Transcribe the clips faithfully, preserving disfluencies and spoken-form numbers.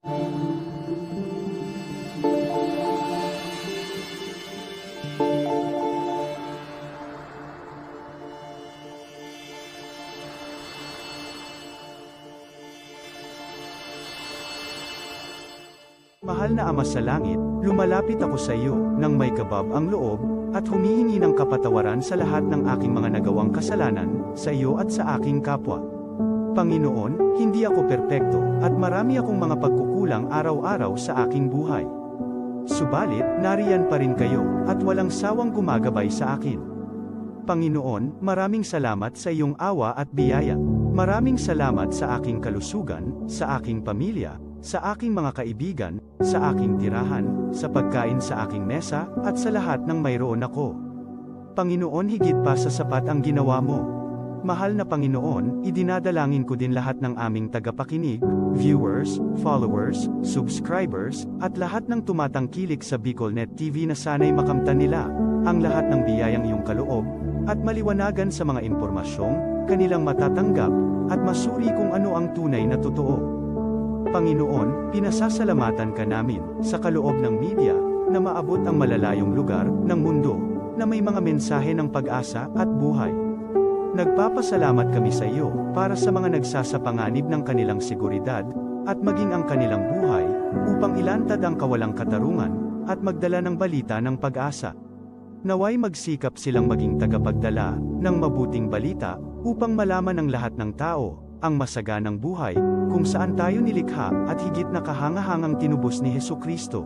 Mahal na Ama sa Langit, lumalapit ako sa iyo nang may kabab ang loob, at humihingi ng kapatawaran sa lahat ng aking mga nagawang kasalanan, sa iyo at sa aking kapwa. Panginoon, hindi ako perpekto, at marami akong mga pagkukulang araw-araw sa aking buhay. Subalit, nariyan pa rin kayo, at walang sawang gumagabay sa akin. Panginoon, maraming salamat sa iyong awa at biyaya. Maraming salamat sa aking kalusugan, sa aking pamilya, sa aking mga kaibigan, sa aking tirahan, sa pagkain sa aking mesa, at sa lahat ng mayroon ako. Panginoon, higit pa sa sapat ang ginawa mo. Mahal na Panginoon, idinadalangin ko din lahat ng aming tagapakinig, viewers, followers, subscribers, at lahat ng tumatangkilik sa BicolNet T V na sana'y makamtan nila ang lahat ng biyayang iyong kaloob, at maliwanagan sa mga impormasyong kanilang matatanggap, at masuri kung ano ang tunay na totoo. Panginoon, pinasasalamatan ka namin sa kaloob ng media na maabot ang malalayong lugar ng mundo na may mga mensahe ng pag-asa at buhay. Nagpapasalamat kami sa iyo para sa mga nagsasapanganib ng kanilang seguridad at maging ang kanilang buhay upang ilantad ang kawalang katarungan at magdala ng balita ng pag-asa. Nawa'y magsikap silang maging tagapagdala ng mabuting balita upang malaman ng lahat ng tao ang masaganang buhay kung saan tayo nilikha at higit na kahangahangang tinubos ni Jesu-Cristo.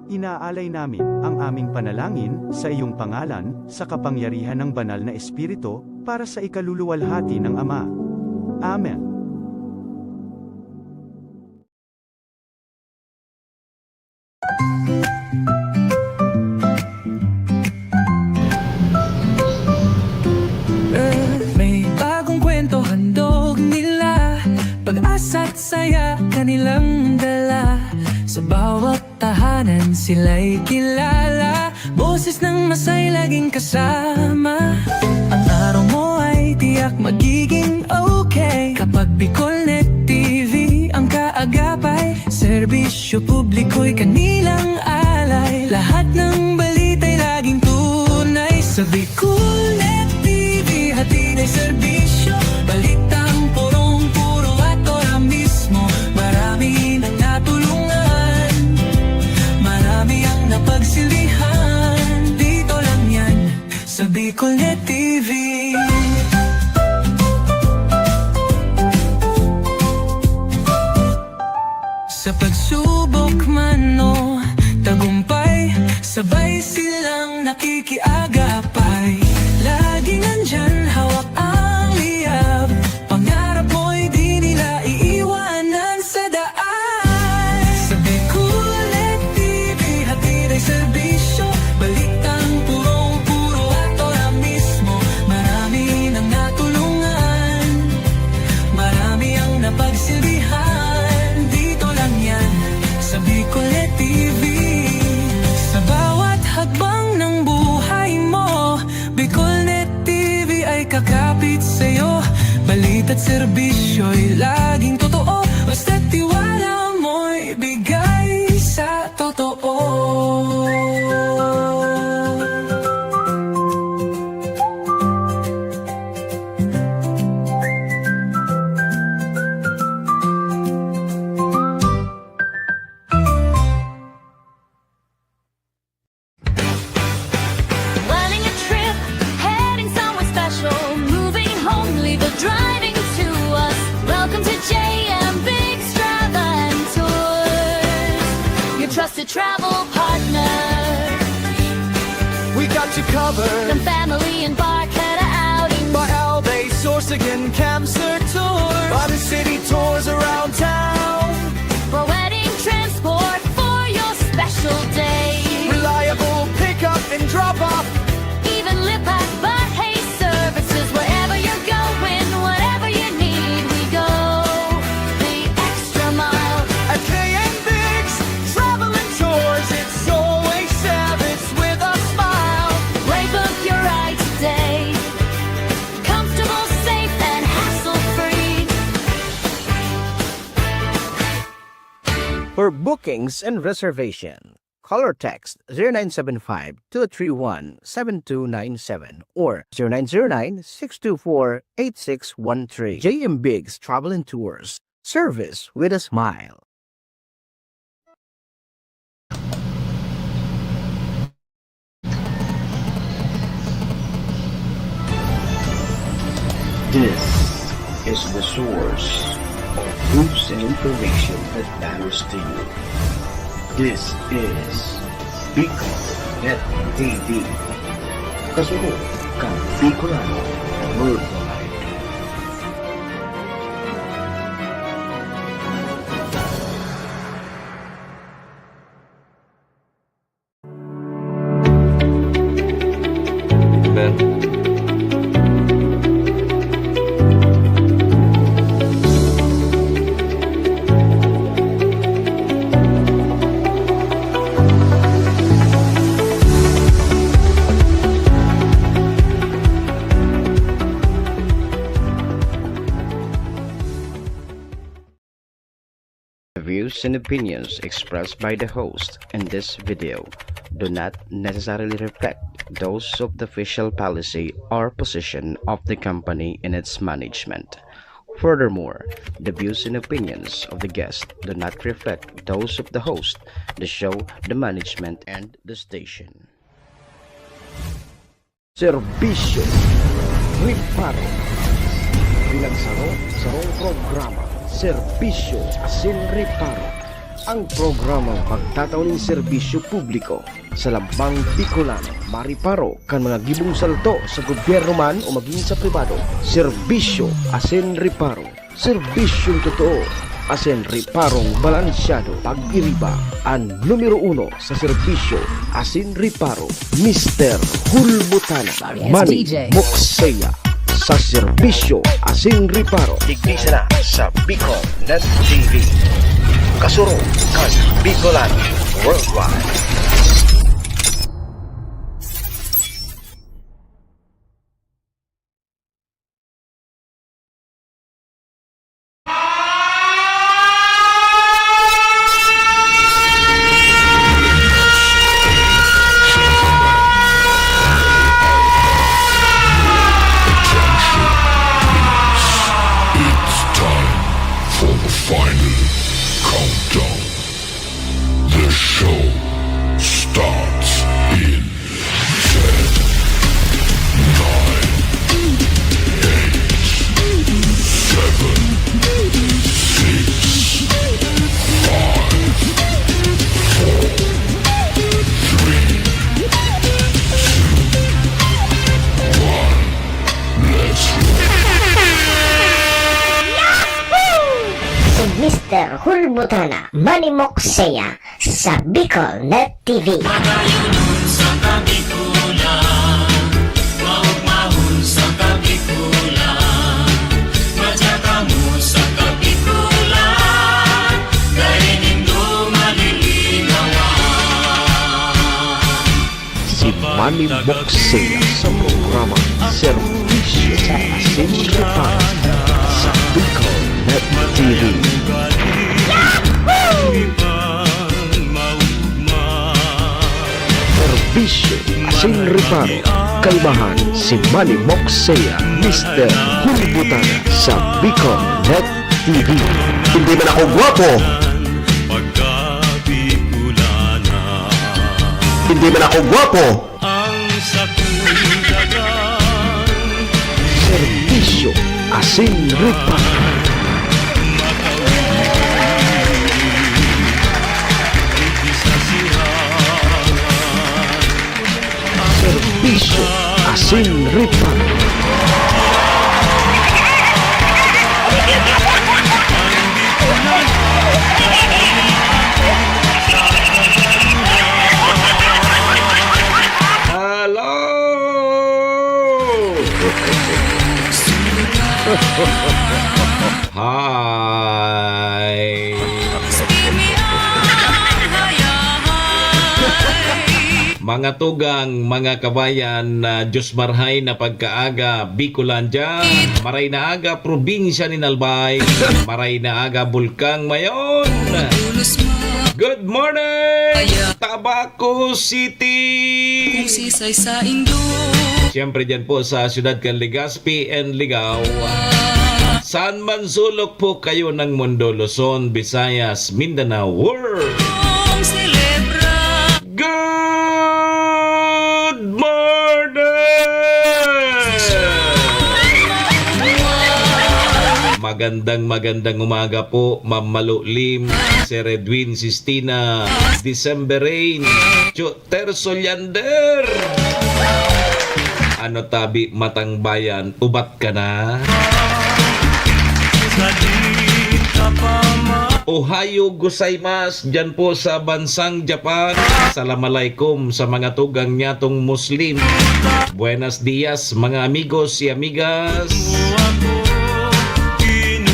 Inaalay namin ang aming panalangin sa iyong pangalan, sa kapangyarihan ng Banal na Espiritu, para sa ikaluluwalhati ng Ama. Amen. May bagong kwento handog nila, pag-asa't saya kanilang dala. Sa bawat tahanan sila'y kilala, boses ng masay laging kasama. Ang araw mo ay tiyak magiging okay kapag BicolNet T V ang kaagapay. Serbisyo publiko'y kanilang alay, lahat ng balita'y laging tunay. Sa BicolNet T V, hatid ay serbisyo, balitang purong-puro at ora mismo. Marami nang natulungan, marami ang napagsilbihan. Dito lang yan sa BicolNet T V. Sa pagsubok man o tagumpay, sabay silang nakikiagapay. Laging nandyan, hawak ang liyab. Pangarap mo'y di nila iiwanan sa daan. Sa BicolNet T V, hatid ay serbisyo, balitang purong-puro at ora mismo. Marami nang natulungan, marami ang napagsilbihan. Dito lang yan sa BicolNet T V. Sa bawat hakbang ng buhay mo, BicolNet T V ay kakapit sa'yo. Balita't serbisyo'y laging totoo, basta't tiwala mo'y bigay sa totoo. Planning a trip, heading somewhere special, moving home, leave the driving to us. Welcome to J M Biggs Travel and Tours, your trusted travel partner. We got you covered. Come family, embark, head a outing. By Albay, Sorsogon, Kamsur Tours. By the city tours around town. For wedding transport for your special day. Reliable pick up and drop off. Even Lipat Barhay services. Wherever you're going, whatever you need, we go the extra mile. At K M Biggs Travel and Tours, it's always service with a smile. Wave up your ride today. Comfortable, safe, and hassle-free. For bookings and reservation, call or text zero nine seven five, two three one, seven two nine seven or zero nine zero nine, six two four, eight six one three. J M Biggs Travel and Tours. Service with a smile. This is the source of news and information that matters to you. This is Bicol Net T V. Kasunod kan Bicolano Worldwide. The views and opinions expressed by the host in this video do not necessarily reflect those of the official policy or position of the company and its management. Furthermore, the views and opinions of the guest do not reflect those of the host, the show, the management, and the station. Serbisyo Reparo. Bilang saro, sarong programa, Serbisyo asin Reparo. Ang programang magtatao nin serbisyo publiko sa lambang Bicolano, mariparo kan mga gibong salto sa gobyerno man o magin sa pribado. Serbisyo asin Reparo. Serbisyong totoo asin reparong balansyado. Pag-iriba an numero uno sa serbisyo asin reparo, Mister Hulbutana. Yes, Manny D J. Moksea sa serbisyo asin reparo. Digdi sana sa Bicol Net T V. Kasurog kan Bicolano Worldwide. It's time for the final countdown. The show starts in ten, nine, eight, seven, six, five, four, three, two, one. Let's go. Si Mister Hulbutana, Manny Moksea, sa Bicol Net T V. Padayon sa Kabikulan, maugmahon sa Kabikulan, madya kamo sa Kabikulan, dai nindo malilinawan. Si Manny Moksea sa programa Serbisyo asin Reparo sa Bicol Net T V. Serbisyo asin reparo, kaibahan si Manny Moksea, Mister Hulbutana sa Bicol Net T V. Hindi man ako gwapo. Hindi man ako gwapo. Serbisyo asin reparo. Serbisyo asin reparo. Hello! Mga tugang, mga kabayan, na Diyos marhay na pagkaaga, Bicolandia, maray na aga, probinsya nin Albay, maray na aga, Bulkang Mayon. Good morning, Tabaco City! Kung sisay sa indo. Siyempre, dyan po sa siyudad kan Legazpi and Ligao. Saan man sulok po kayo ng mundo, Luzon, Visayas, Mindanao, world. Kung selebra. Good morning! Magandang, magandang umaga po, Ma'am Malu Lim, Sir Edwin Sistina, December Rain, Chu-, Terso Leander. Ano tabi, matang bayan, ubat ka na? Ohayo gozaimasu, dyan po sa bansang Japan. Salam alaikum sa mga tugang nyatong Muslim. Buenos dias, mga amigos y amigas.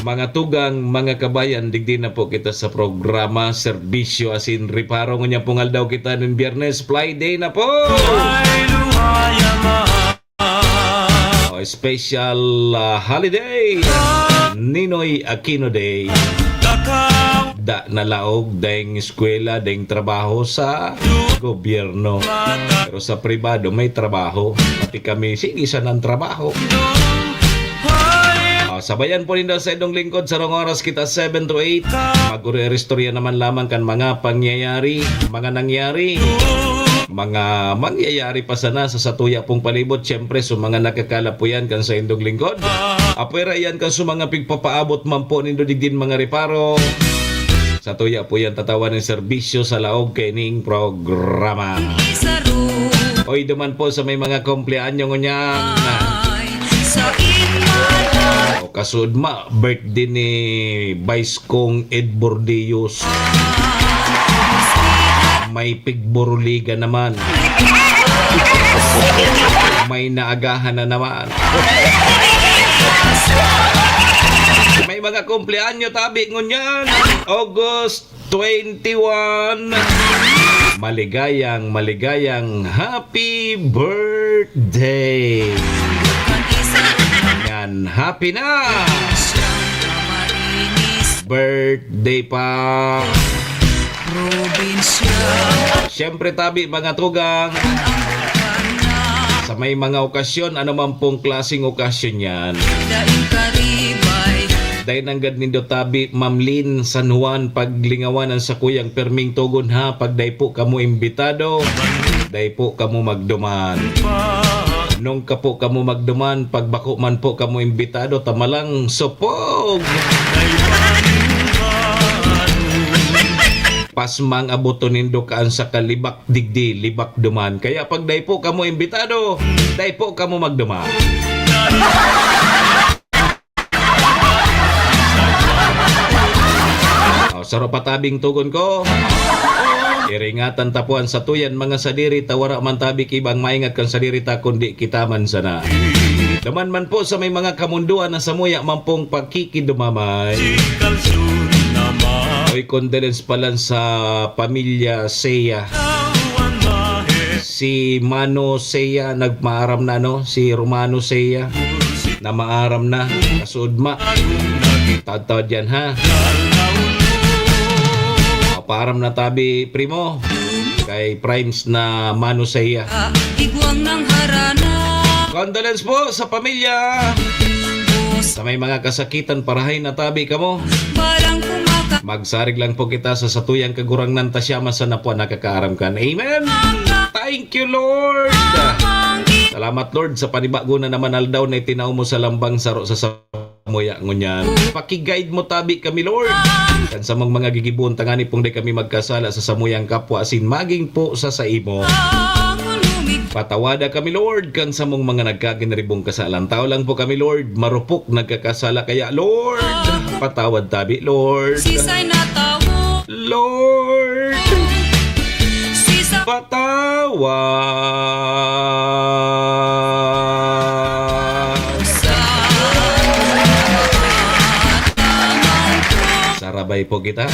Mga tugang, mga kabayan, digdi na po kita sa programa, serbisyo asin reparo. Ngunyan pong aldaw kita nin Biyernes, Fly Day na po. O, special, ah, holiday, Ninoy Aquino Day. Da na laog, daing eskwela, daing trabaho sa gobyerno. Pero sa pribado, may trabaho. Pati kami, sige, sanang trabaho. Ah, sabayan po ninda sa idong lingkod, sarong oras kita, seven to eight. Mag-uri-uri istorya naman lamang kan mga pangyayari, mga nangyari, mga mangyayari pa sana sa satuya pong palibot. Siyempre, sa mga nakakalap po yan kan sa indong lingkod. Apwera yan kan sa mga pigpapaabot man po nindo digdin mga reparo. Satuya po yan tatawan ng serbisyo sa laog kaining programa. Oy, duman po sa may mga kumpleanyo ngunyan. O kasud ma, birthday ni Vice Kong Ed Bordeos. May pigburuliga naman. May naagahan na naman. May mga kumpleanyo tabi ngunyan. August twenty-one. Maligayang, maligayang happy birthday! Yan, happy na! Birthday pa! Siyempre, tabi, mga tugang, sa may mga okasyon, ano man pong klaseng okasyon yan. Dai nanggad nindo tabi, Ma'am Lynn San Juan, paglingawan an sakuyang pirming togon, ha, pag dai po kamo imbitado, dai po kamo magduman. Nung ka po kamo magduman, pag bako man po kamo imbitado, tamalang supog! Pasmang aboton nindo kaan sa kalibak digdi, libak duman. Kaya pag dai po kamo imbitado, dai po kamo magduman. O, saro pa tabing togon ko. Iringatan ta po an satuyan mga sadiri, ta wara man tabi ki ibang maingat kan sadiri ta, kundi kita man sana. Duman man po sa may mga kamundoan na samuya man pong pakikidumamay. Oy, condolence pala sa pamilya Seiya. Si Mano Seiya, nagmaaram na, no? Si Romano Seiya, na maaram na. Kasuod ma. Tawad-tawad yan, ha? Paaram na tabi, primo. Kay Primes na Mano Seiya. Igwang ng harana. Condolence po sa pamilya. Sa may mga kasakitan, parahay na tabi kamo. Parang kumaka- Magsarig lang po kita sa satuyang Kagurangnan, ta siya man sana po an nakakaaram kan. Amen. Thank you, Lord. Salamat, Lord, sa panibago na naman aldaw na itinao mo sa lambang saro sa samuya ngunyan. Paki-guide mo tabi kami, Lord. Kan samong mga gigibohon, tangani pong dai kami magkasala sa samuyang kapwa, asin magin po sa saimo. Patawada kami, Lord, kan samong mga nagkaginaribong kasalan. Tao lang po kami, Lord. Marupok nagkakasala. Kaya, Lord, patawad tabi, Lord. Sisay na tawo. Lord, Sisa- patawad. Sa- Sarabay po kita.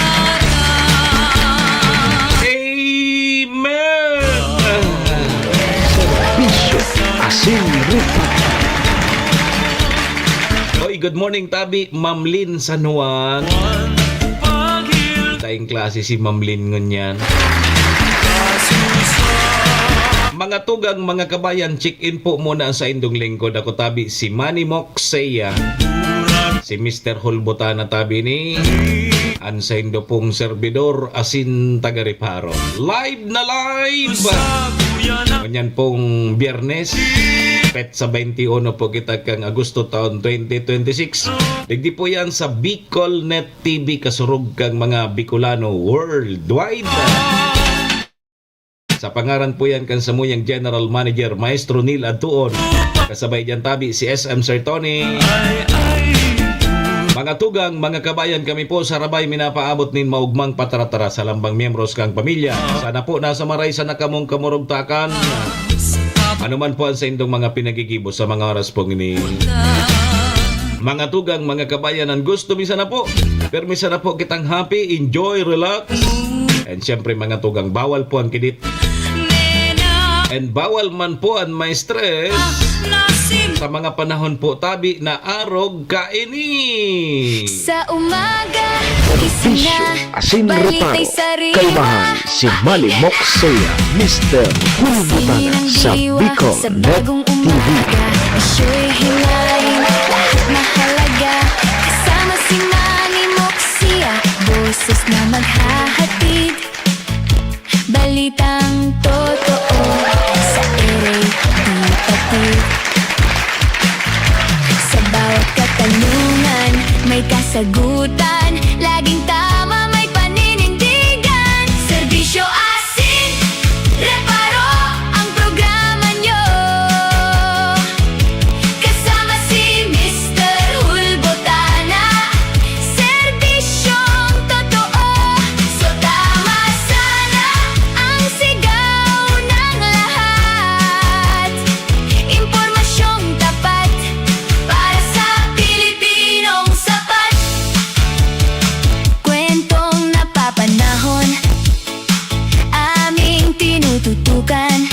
Amen! Sinripa. Oy, good morning, tabi, Ma'am Lynn San Juan. Tayong klase si Ma'am Lynn ngunyan. Mga tugang, mga kabayan, check-in po muna sa indong lingkod. Ako tabi, si Manny Moxeya. Si Mister Hulbutana tabi ni an saindo pong servidor asin taga Reparo. Live na live! Ngunyan pong Biyernes, petsa twenty-uno po kita kang Agosto taon twenty twenty-six. Digdi po yan sa Bicol Net T V, kasurog kang mga Bicolano worldwide. Sa pangaran po yan kan samuyang General Manager, Maestro Neil Adtuon. Kasabay diyan tabi si S M Sir Tony. Mga tugang, mga kabayan, kami po sa Rabay minapaabot nin maugmang patratara sa lambang miyembros kang pamilya. Sana po nasa maray sana kamong kamurugtakan. Ano man po ang saindong mga pinagigibo sa mga oras pong ini. Mga tugang, mga kabayan, ang gusto mi sana po. Pero mi sana po kitang happy, enjoy, relax. And syempre, mga tugang, bawal po ang kidit. And bawal man po ang may stress sa mga panahon po tabi na arog kaini. Sa umaga, gising Bisyo, na, asin balik reparo, ay sariwa. Kalmahan, si Manny Moxeya, Mister Hulbutana sa Bicol Net T V. Bisyo'y hilahin, lahat mahalaga. Kasama si Manny Moxeya, boses na maghahatid. Balitang totoo, sa ere di patid. Sa bawat katanungan, may kasagutan. Laging tama, may paninindigan. Serbisyo asin reparo ang programa nyo. Kasama si Mister Hulbotana, serbisyong totoo. So tama sana ang sigaw ng lahat. Impormasyong tapat para sa Pilipinong sapat. Kwentong napapanahon, aming tinututukan.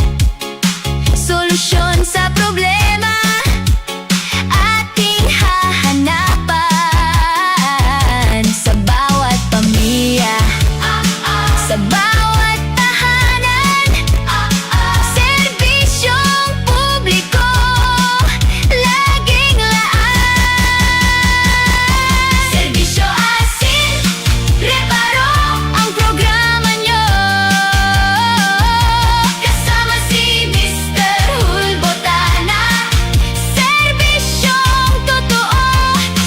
Solusyon sa problema, ating hahanapan. Sa bawat pamilya, sa bawat tahanan, serbisyong publiko, laging laan. Serbisyo asin reparo ang programa nyo. Kasama si Mister Hulbotana, serbisyong totoo.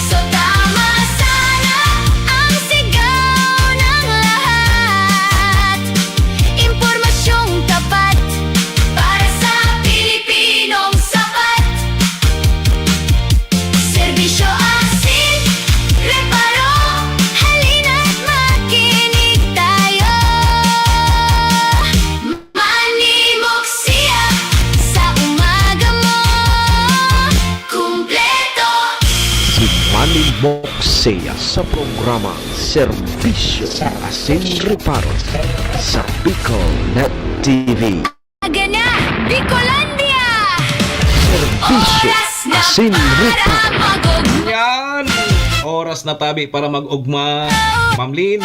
So tama sana ang sigaw ng lahat. Impormasyong tapat para sa Pilipinong sapat. Serbisyo asin reparo, halina't makinig tayo. Manimok siya sa umaga mo, kumpleto. Si Manny Moxeya sa programa Serbisyo asin Reparo sa Bicol Net T V. Aga na, Bicolandia! Serbisyo asin reparo. Yan! Oras na tabi para mag-ugma. Ma'am Lynn.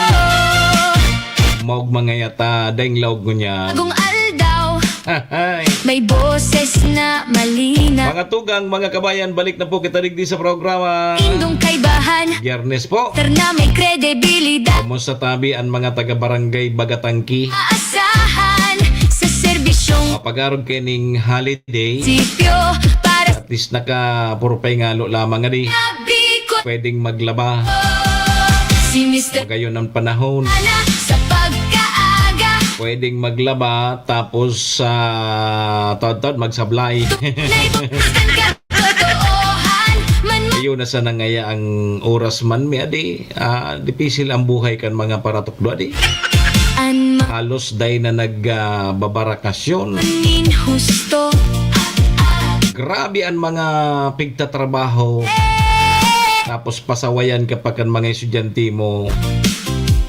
Maugma ngaya ta, daing laog ngunyan. Agong aldaw, may boses na malinaw. Mga tugang, mga kabayan, balik na po kita digdi sa programa. Indong kaibahan. Biyernes po. Terna may kredibilidad. Kumusta tabi an mga taga-barangay Bagatangki? Aasahan sa serbisyong Mapagarog kaining holiday. Sipyo para At least naka puro paingalo lamang, adi. Sabi ko Pwedeng maglaba. Si Mister Magayon ang panahon. Ana sa pagkaaga. Pwedeng maglaba, tapos, ah, taod-taod magsablay. Naibutan ka totoohan man mo. Ayun, nasa na ngaya ang oras man, mi adi. Ah, dipisil ang buhay kan mga paratukdo, adi. An ma- Halos dai na nag, ah, babarakasyon. Nin husto. Grabe an mga pigtatrabaho. Tapos pasawayan ka pa kan mga estudyante mo.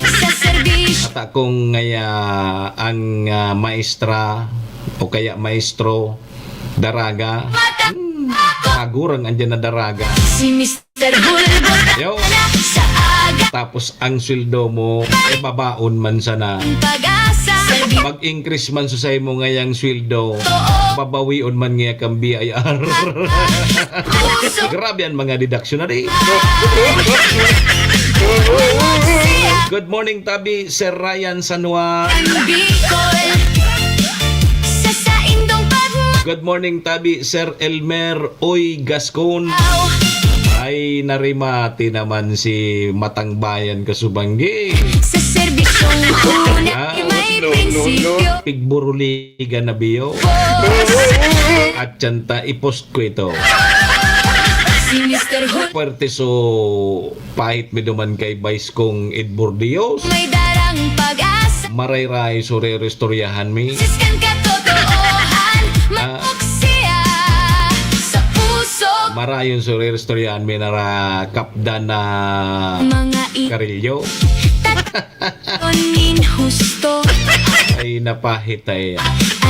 Sa serbisyo. At akong ngaya ang, ah, maestra o kaya maestro, Daraga. Hmm, kagurang andyan na daraga. Si Mister Hulbot Yo. Sa aga. Tapos ang sweldo mo, ibabaon man sana. Ang pag-asa. Mag-increase man sa mo ngayang sweldo, babawion man ngaya kang B I R. Puso. Grabe ang mga deduction na di. Good morning, tabi, Sir Ryan San Juan. Ang Bicol. Sa saindong pagma- Good morning, tabi, Sir Elmer Uy Gascon. Ay, narimati naman si Matang Bayan Kasubanggi. Sa serbisyong una, ah, may prinsipyo. Pigburuligan na biyo. At tiyanta, ipost ko ito. Si Mister Hul- Puwerte so pahit mi duman kay Vice Kong Edbor Dios. May darang pag-asa. Maray-ray so rerestoryahan mi. Siskan katotohan. Ah. Manok siya sa puso. Marayon so rerestoryahan mi narakapdan na mga i- karilyo. Tat- Nin husto. Ay, napahit ay.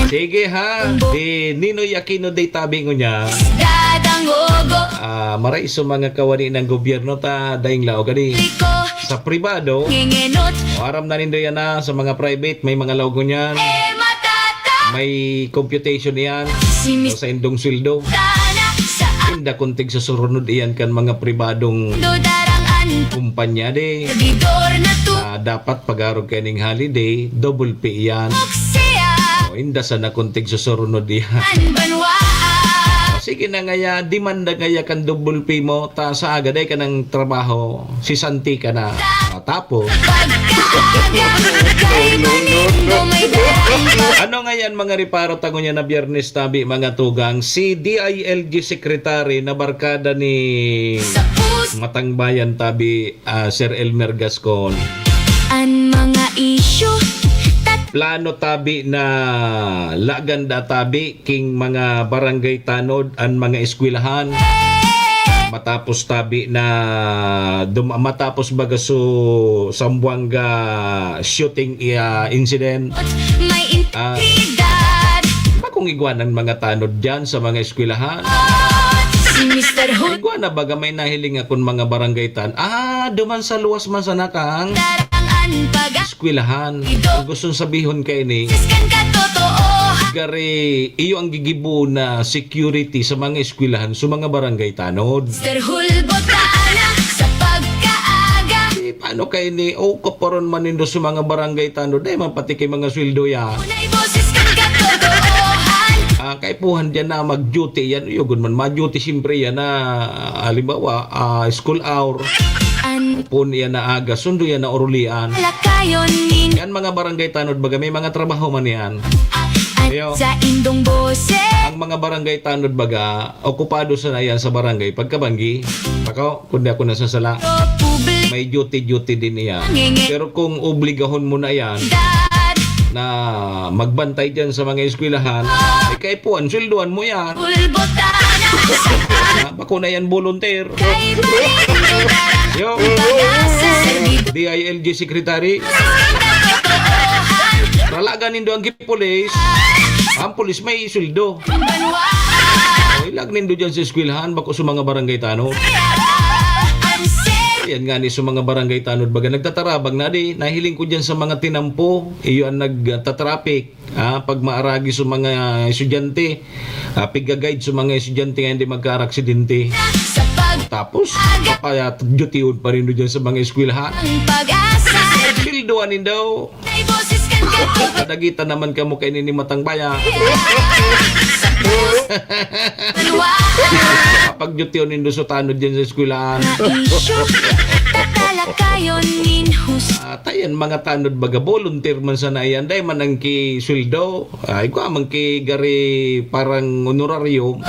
Sige ha, di Ninoy Aquino day tabi ngunyan. Dadangogo. Ah, maray sa mga kawani ng gobyerno ta, daing laog ani. Liko. Sa pribado, ngengenot. O, aram na nindo yan na, sa mga private, may mga laog ngunyan. Eh, matata. May computation yan. Si Mis- O sa indong sweldo. Tana, sa Inda kuntig sa surunod iyan kan mga pribadong Dodarangan. Kumpanya di. Servidor na tu- Ah, dapat pag-arog kaining holiday, double pay iyan. Siya. O, inda sana kuntig susurunod iyan. An banwaa. O, sige na ngaya, demanda ngaya kan double pay mo, ta sa aga, day ka ng trabaho, si Santi ka na. O, tapos. Pagkaaga, kay manindo may daan pa. Ano ngayan, mga reparo, tango niya na Biyernes, tabi, mga tugang, si D I L G Secretary na barkada ni Sa pus- Matangbayan, tabi, ah, Sir Elmer Gascon. An mga isyu, tat- Plano tabi na lagan da tabi king mga barangay tanod an mga eskwelahan. Matapos tabi na dum-, matapos baga su Zamboanga shooting, ah, incident. May Ah. integridad. Bakong igwa ng mga tanod dyan sa mga eskwelahan. Si Mister Hood. Igwa na baga may nahiling akong mga barangay tan-, ah, duman sa luwas man sana kang Darangan pag- eskwelahan. Idol. Ang gustong sabihon kaini, Siskan katotohan. Gari, iyo ang gigibo na security sa mga eskwelahan, sa mga barangay tanod. Mister Hulbot Tana, sa pagkaaga. Eh, paano kaini? O, kaparon man nindo sa mga barangay tanod, dai man pati kay mga sweldo ya. Unay boses kan katotohan. Ah, kaipuhan diyan na mag-duty yan. Uyugon man, ma-duty siyempre yan na, halimbawa, ah, school hour. An- Pon yan na aga, sundo yan na urulian. Lakayon nin- Yan mga barangay tanod baga, may mga trabaho man yan. An- Iyo. Sa indong boses. Ang mga barangay tanod baga, okupado sana yan sa barangay pagkabanggi. Ako, kundi ako nasasala. Publi- May duty-duty din iyan. Ngenge- Pero kung obligahon mo na yan, Dad- na magbantay dyan sa mga eskwelahan, eh, kaipuhan, sweldoan mo yan. Bulbotana. Ah, bako na yan, volunteer. Kay Balin, Yo. Pag-asa, servidor. D I L G secretary. Ralagan nindo ang gipulis. Ang pulis may sweldo. Banwa. O, ilag nindo dyan sa eskwelahan, bako sa mga barangay tanod. Ang ser- Yan nga ni sa mga barangay tanod, baga nagtatarabag na di. Nahiling ko dyan sa mga tinampo, iyo ang nagtatraffic. Ah, pag maaragi sa mga estudyante, ah, piga-guide sa mga estudyante nga hindi magkaraksidente. Sa pag- Tapos, papadutyhon pa rin dyan sa mga eskwelahan. Ang pag-asa. Sweldoan nindo. May boses kan ka. Padagitan naman kamo kay nini matang baya. Sa puso. Banwa. Kapag duty o nindo sa tanod dyan sa eskwelahan. Na isyu, tatalakayon nin hus- At ayan, mga tanod baga, volunteer man sana yan. Dahil man ang kisweldo. Ay, kwa man ki gari parang honoraryum.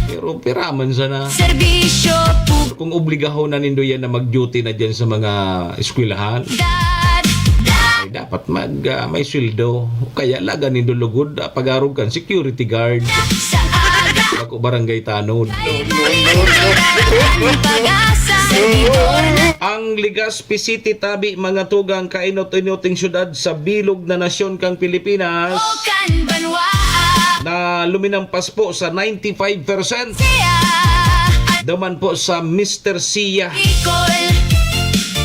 Pero piraman sana. Serbisyo pu- Kung obligahon na nindo yan na mag-duty na dyan sa mga eskwelahan, Dad, dad. Ay, dapat mag, ah, may sweldo. Kaya laga nindo lugod, ah, pag-arog kan security guard. Sa aga. Bako barangay tanod. Kay Marinda, ang pag-asa. Servidor na. Ang Legazpi City, tabi, mga tugang, kainot-inoting syudad sa bilog na nasyon kang Pilipinas. O kan banwa. na luminampas po sa ninety-five percent. Duman po sa Mister Sia.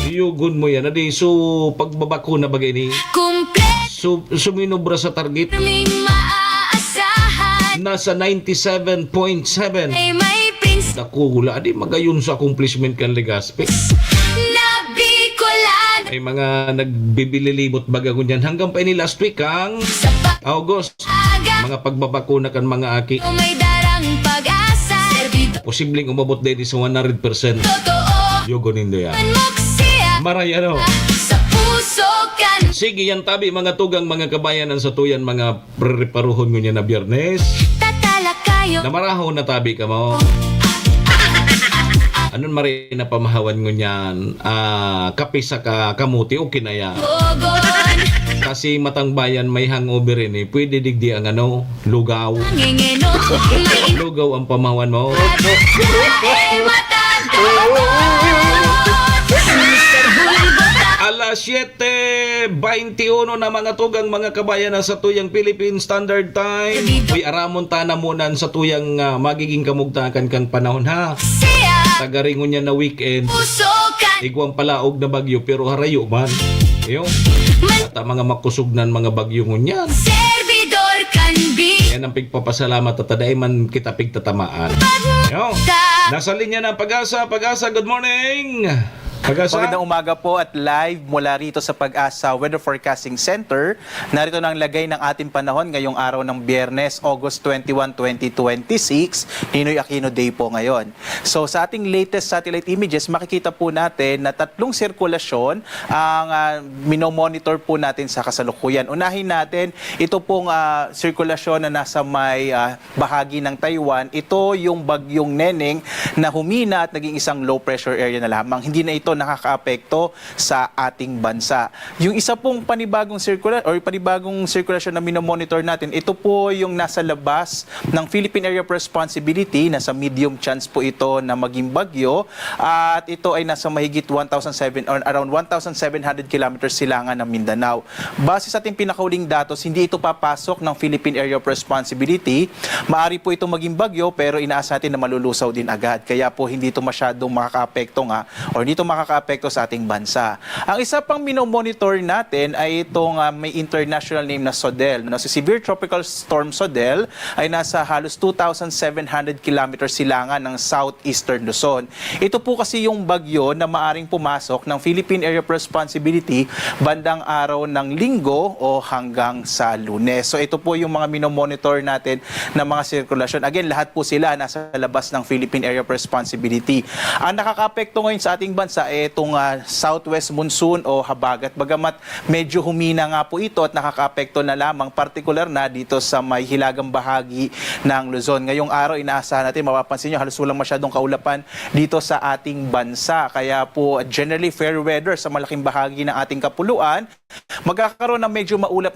Yugon mo yan. Adi, so, pagbabakuna ba gini? Kumple. So, suminobra sa target. May maaasahan. Nasa ninety-seven point seven. Ay may pins. Dakula, adi, magayon sa accomplishment kan Legazpi. Nabikolan. May mga nagbibililibot baga ngunyan. Hanggang pa ini last week, ang Sa pa- August. Aga. Mga pagbabakuna kan mga aki. May darang pag-asa. Serbido. Posibleng umabot din sa one hundred percent. Totoo. Yogo nindo yan. Manmok siya. Maray ano? Sa puso kan. Sige, yan tabi, mga tugang, mga kabayan, ang satuyan, mga preparuhon ngunyan na Biyernes. Tatalakayo. Namarahon na tabi ka mo. Anon mari na pamahawan ngunyan? Ah, kape sa ka-, kamuti o kinaya? Ogon. Kasi matang bayan may hangover ini, pwede digdi ang ano, lugaw. Nangingeno. Lugaw ang pamahawan mo. Ay, matanda. Mister Bulbot. Alas siyete baynte uno na, mga tugang, mga kabayan, na sa tuyang Philippine Standard Time. Uy, aramon ta na muna sa tuyang, ah, magiging kamugtakan kang panahon, ha? Siya. Tagaringon niya na weekend. Puso kan. Igwang palaog na bagyo, pero harayo man. Iyo. Man. At ang mga makusog nan mga bagyo ngunyan. Servidor kan bi. Yan ang pigpapasalamat at taday man kita pigtatamaan. Pag. Iyo. Ka. Nasa linya ng Pag-asa. Pag-asa, good morning. Pag-asa. Magandang umaga po at live mula rito sa Pag-asa Weather Forecasting Center. Narito na ang lagay ng ating panahon ngayong araw ng Biyernes, August twenty-one, twenty twenty-six. Ninoy Aquino Day po ngayon. So, sa ating latest satellite images, makikita po natin na tatlong sirkulasyon ang, ah, minomonitor po natin sa kasalukuyan. Unahin natin, ito pong, ah, sirkulasyon na nasa may, ah, bahagi ng Taiwan. Ito yung bagyong Neneng na humina at naging isang low pressure area na lamang. Hindi na ito nakakaapekto sa ating bansa. Yung isa pong panibagong circula-, or panibagong sirkulasyon na minomonitor natin, ito po yung nasa labas ng Philippine Area of Responsibility, nasa medium chance po ito na maging bagyo, at ito ay nasa mahigit one thousand seven, or around one thousand seven hundred kilometers silangan ng Mindanao. Base sa ating pinakauling datos, hindi ito papasok ng Philippine Area of Responsibility. Maari po itong maging bagyo, pero inaas natin na malulusaw din agad. Kaya po hindi ito masyadong makakaapekto nga, or hindi ito makakaapekto sa ating bansa. Ang isa pang minomonitor natin ay itong, ah, may international name na SODEL, no? Si Severe Tropical Storm SODEL ay nasa halos two thousand seven hundred kilometers silangan ng southeastern Luzon. Ito po kasi yung bagyo na maaring pumasok ng Philippine Area of Responsibility bandang araw ng Linggo o hanggang sa Lunes. So, ito po yung mga minomonitor natin na mga sirkulasyon. Again, lahat po sila nasa labas ng Philippine Area of Responsibility. Ang nakakaapekto ngayon sa ating bansa ay itong, ah, southwest monsoon o habagat. Bagamat medyo humina nga po ito at nakakaapekto na lamang, partikular na dito sa may hilagang bahagi ng Luzon. Ngayong araw, inaasahan natin, mapapansin nyo, halos walang masyadong kaulapan dito sa ating bansa. Kaya po, generally fair weather sa malaking bahagi ng ating kapuluan. Magkakaroon ng medyo maulap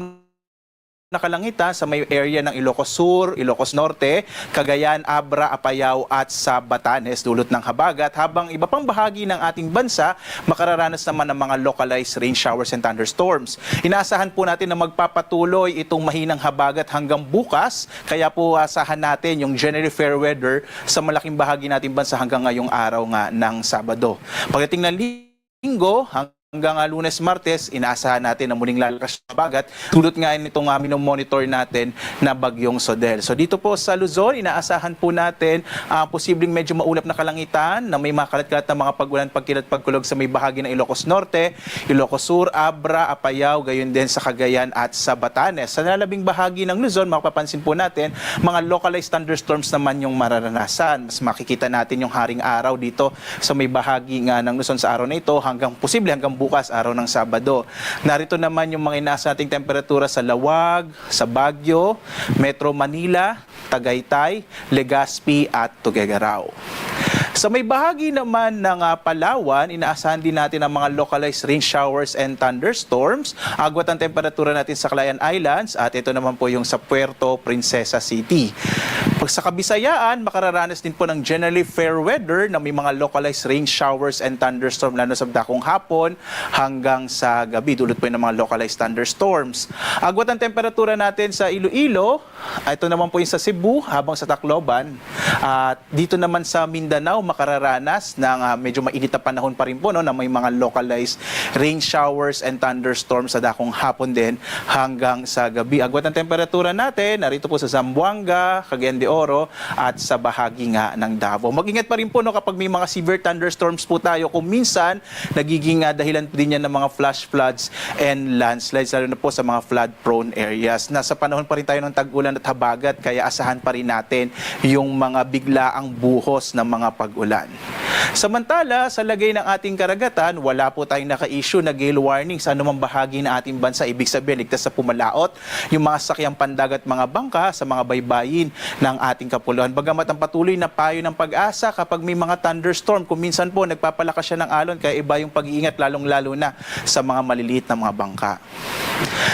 na kalangitan sa may area ng Ilocos Sur, Ilocos Norte, Cagayan, Abra, Apayao at sa Batanes, dulot ng habagat, habang iba pang bahagi ng ating bansa makararanas naman ng mga localized rain showers and thunderstorms. Inaasahan po natin na magpapatuloy itong mahinang habagat hanggang bukas, kaya po asahan natin yung generally fair weather sa malaking bahagi nating bansa hanggang ngayong araw nga ng Sabado. Pagdating ng Linggo, hanggang, ah, Lunes, Martes, inaasahan natin na muling lalakas yung habagat, dulot nga nitong, ah, minomonitor natin na Bagyong Sodel. So, dito po sa Luzon, inaasahan po natin, ah, posibleng medyo maulap na kalangitan na may makalat-kalat na mga pag-ulan, pagkilat, pagkulog sa may bahagi ng Ilocos Norte, Ilocos Sur, Abra, Apayao, gayon din sa Cagayan at sa Batanes. Sa nalabing bahagi ng Luzon, mapapansin po natin, mga localized thunderstorms naman yung mararanasan. Mas makikita natin yung haring araw dito sa may bahagi nga ng Luzon sa araw na ito, hanggang, posible hanggang bukas, araw ng Sabado. Narito naman yung mga inaasa nating temperatura sa Laoag, sa Baguio, Metro Manila, Tagaytay, Legazpi at Tuguegarao. Sa may bahagi naman ng, ah, Palawan, inaasahan din natin ang mga localized rain showers and thunderstorms. Agwat ang temperatura natin sa Kalayaan Islands at ito naman po yung sa Puerto Princesa City. Pag sa Kabisayaan, makararanas din po ng generally fair weather na may mga localized rain showers and thunderstorm, lalo sa dakong hapon hanggang sa gabi. Dulot po yun ng mga localized thunderstorms. Agwat ang temperatura natin sa Iloilo, ito naman po yung sa Cebu, habang sa Tacloban. At dito naman sa Mindanao, makararanas ng, ah, medyo mainit na panahon pa rin po, no, na may mga localized rain showers and thunderstorms sa dakong hapon din hanggang sa gabi. Agwat ang temperatura natin, narito po sa Zamboanga, Cagayan de Oro, at sa bahagi nga ng Davao. Mag-ingat pa rin po, no, kapag may mga severe thunderstorms po tayo. Kung minsan, nagiging, ah, dahilan din yan ng mga flash floods and landslides, lalo na po sa mga flood-prone areas. Nasa panahon pa rin tayo ng tag-ulan at habagat, kaya asahan pa rin natin yung mga biglaang buhos ng mga pag-ulan. Samantala, sa lagay ng ating karagatan, wala po tayong naka-issue na gale warning sa anumang bahagi ng ating bansa. Ibig sabihin, ligtas sa pumalaot yung mga sasakyang pandagat, mga bangka sa mga baybayin ng ating kapuluan. Bagamat ang patuloy na payo ng PAGASA, kapag may mga thunderstorm, kung minsan po nagpapalakas siya ng alon, kaya iba yung pag-iingat, lalong-lalo na sa mga maliliit na mga bangka.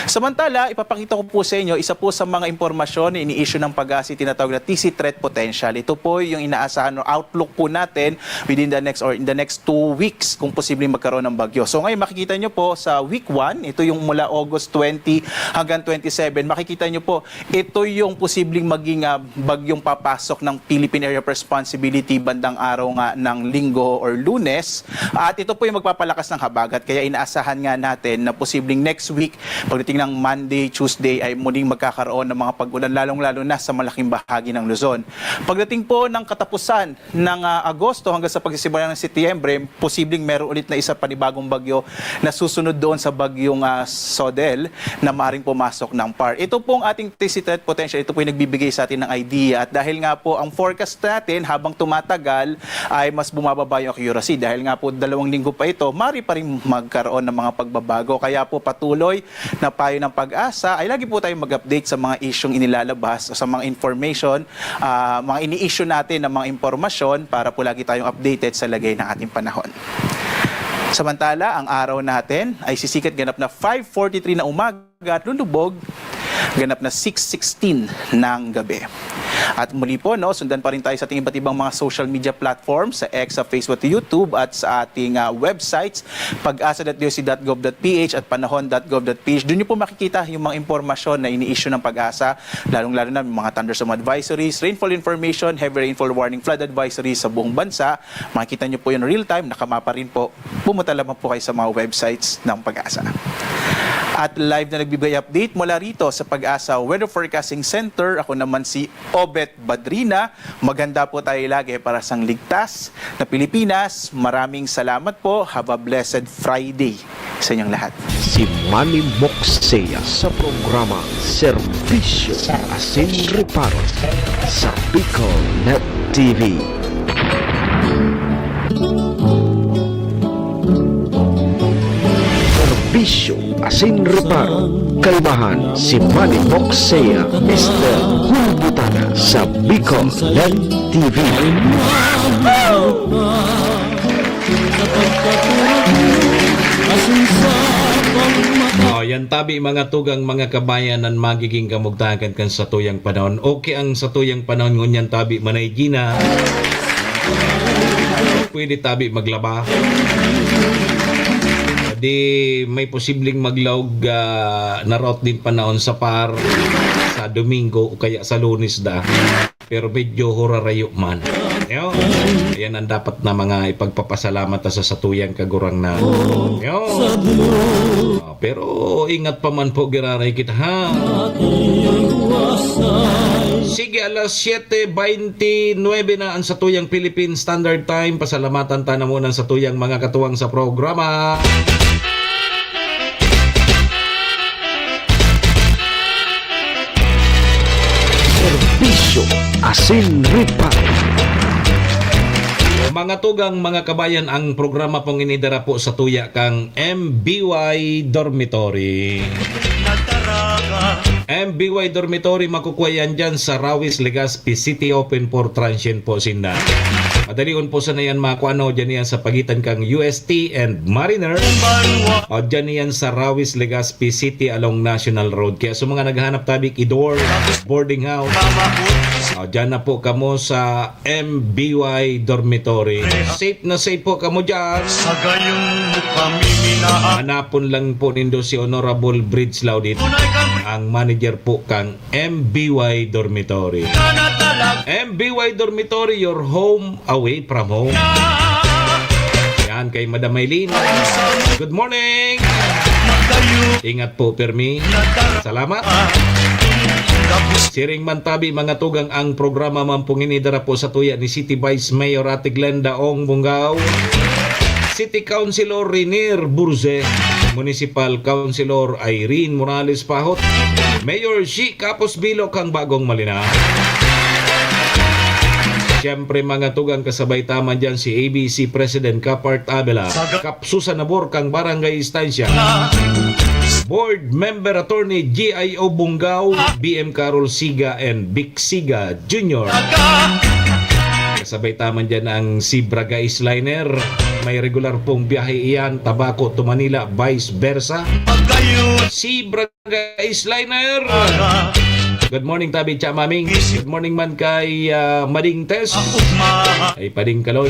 Samantala, ipapakita ko po sa inyo isa po sa mga impormasyon na ini-issue ng PAGASA, tinatawag na T C threat potential. Ito po yung inaasahan o outlook po natin within the next or in the next two weeks kung posibleng magkaroon ng bagyo. So ngayon, makikita nyo po sa week one, ito yung mula August twenty hanggang twenty-seven, makikita nyo po, ito yung posibleng maging, ah, bagyong papasok ng Philippine Area of Responsibility bandang araw nga ng Linggo or Lunes. At ito po yung magpapalakas ng habagat, kaya inaasahan nga natin na posibleng next week, pagdating ng Monday, Tuesday, ay muling magkakaroon ng mga pag-ulan, lalong-lalo na sa malaking bahagi ng Luzon. Pagdating po ng katapusan ng, ah, Agosto hanggang sa pagsisimula ng Setyembre, posibleng meron ulit na isa panibagong bagyo na susunod doon sa bagyong, ah, Sodel na maaring pumasok ng PAR. Ito pong ating T C threat potential, ito po yung nagbibigay sa atin ng idea. At dahil nga po ang forecast natin habang tumatagal ay mas bumababa yung accuracy. Dahil nga po dalawang linggo pa ito, mari pa rin magkaroon ng mga pagbabago. Kaya po patuloy na payo ng PAGASA ay lagi po tayong mag-update sa mga isyung inilalabas o sa mga information, ah, mga ini-issue natin ng mga impormasyon para po lagi tayong updated sa lagay ng ating panahon. Samantala, ang araw natin ay sisikat ganap na five forty-three na umaga at lulubog ganap na six sixteen ng gabi. At muli po, no, sundan pa rin tayo sa ating iba't ibang mga social media platforms, sa X, sa Facebook at YouTube, at sa ating, ah, websites, pag-asa dot D O C dot gov dot P H at panahon dot gov dot P H. Doon niyo po makikita yung mga impormasyon na ini-issue ng PAGASA, lalong-lalo na mga thunderstorm advisories, rainfall information, heavy rainfall warning, flood advisories sa buong bansa. Makikita niyo po yun real time, nakamapa rin po. Pumunta lamang po kayo sa mga websites ng PAGASA. At live na nagbibigay update mula rito sa PAGASA Weather Forecasting Center. Ako naman si Obet Badrina. Maghanda po tayo lagi para sa ligtas na Pilipinas. Maraming salamat po. Have a blessed Friday sa inyong lahat. Si Manny Moxea sa programa Serbisyo Asin Reparo sa Bicol Net T V. Serbisyo asin reparo. Kalmahan si Manny Moxea, Mister Hulbutana sa Bicol Net T V. Oh, yan tabi mga tugang, mga kabayan, ang magiging kamugtakan kan satuyang panahon. Okay ang satuyang panahon ngunyan tabi, Manay Gina. Pwede tabi maglaba. Di may posibleng maglaog, ah, na route din panahon sa par sa Domingo o kaya sa Lunes da. Pero medyo hurarayo man. Yo, yan ang dapat na mga ipagpapasalamat ta sa satuyang kagurangnan. Yo. Ah, pero ingat pa man po, giraray kita, ha? Sige, alas siyete beintinuebe na ang satuyang Philippine Standard Time. Pasalamatan ta na muna ang satuyang mga katuwang sa programa. Serbisyo asin reparo. Mga tugang, mga kabayan, ang programa pong inidara po sa tuya kang M B Y Dormitory. M B Y Dormitory, makukuha yan dyan sa Rawis, Legazpi City, open for transient po sinda. Madalion po sana yan makuha, no? Diyan yan sa pagitan kang U S T and Mariner. O, diyan yan sa Rawis, Legazpi City along National Road. Kaya sa mga naghahanap tabi ki Idor, boarding house. O, diyan na po kamo sa M B Y Dormitory. Safe na safe po kamo diyan. Sa gayong pamininahan. Hanapon lang po nindo si Honorable Bridge Laudit, ang manager po kang M B Y Dormitory. M B Y Dormitory, your home away from home. Yan kay Madam Maylene. Good morning. Ingat po, Permi. Salamat. Siring man tabi, mga tugang, ang programa man pong ini dara po sa tuya ni City Vice Mayor Ate Glenda Ong Bungao, City Councilor Renier Burze, Municipal Councilor Irene Morales Pahot, Mayor Shi Kapos Bilo kang Bagong Malinaw. Siyempre, mga tugang, kasabay ta man dyan si A B C President Kapart Abela, Kap Susan Nabor kang Barangay Estancia, Board Member Attorney G I O Bungao, B M Carol Siga and Vic Siga Junior. Kasabay ta man dyan ang Sibra Guys Liner. May regular pong biyahe iyan, Tabaco to Manila, vice versa. Sibra Guys Liner. Good morning, tabi, Cha Maming. Good morning man kay, ah, Mading Tess. Ay, Pading Kaloy.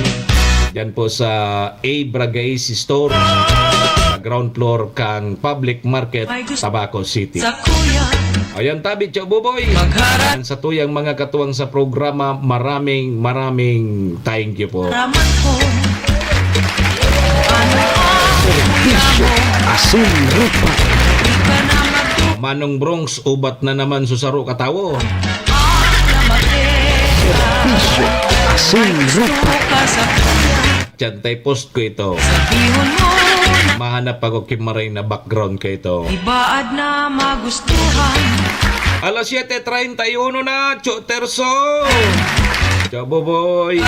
Diyan po sa A Bragaisi Store, sa ground floor kang Public Market, Tabaco City. Ayan, tabi, Cha Buboy. Ayan, sa tuyang mga katuwang sa programa, maraming, maraming thank you po. Serbisyo, asin, rupa. Manong Bronx, ubat na naman sa saro ka tawo. Serbisyo, asin, rupa. Diyan tayo post ko ito. Mahanap ako kimaray na background ko ito. Ibaad na magustuhan. Alas siyete treinta y uno na, Cho Terso. Cho Boboy.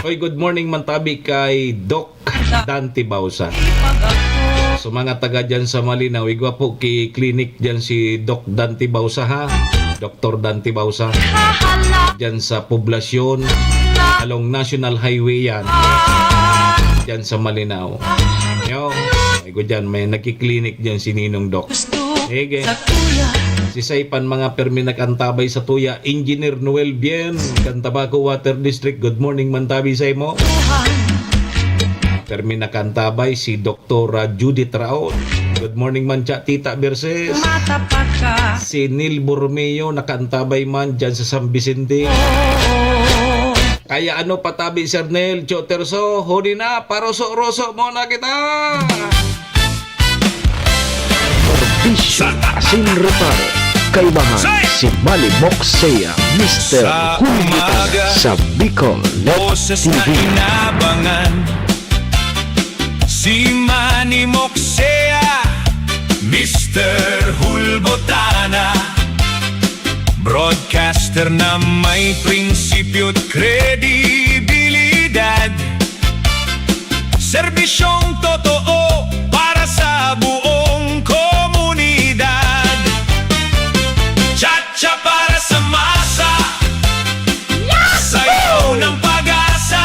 Oy, good morning, mantabi kay Doc Dante Bausa. So, mga taga dyan sa Malinaw, igwa po ki clinic dyan si Doc Dante Bausa, ha? Doktor Dante Bausa. Dyan sa poblasyon, along National Highway yan. Dyan sa Malinaw. Yo, ay ko dyan, may nagki-clinic dyan si Ninong Doc. Sige. Si Saipan, mga permi nakantabay sa tuya, Engineer Noel Bien, kan Tabaco Water District. Good morning, mantabi sa imo. Permi nakantabay si Doktora Judith Raon. Good morning man, Cha Tita Berses. Si Neil Borromeo, nakantabay man dyan sa San Vicente. Kaya ano patabi, Sir Neil, Cho Terso, huli na, paroso-roso mo na kita. Serbisyo, asin, reparo. Kaibahan si Manny Moxea, Mister Hulbutana sa Bicol Net T V. Si Manny Moxea, Mister Hulbutana. Broadcaster na may prinsipyo at kredibilidad. Serbisyong totoo para sa buong komunidad. Chatcha para sa masa. Sayaw ng pag-asa.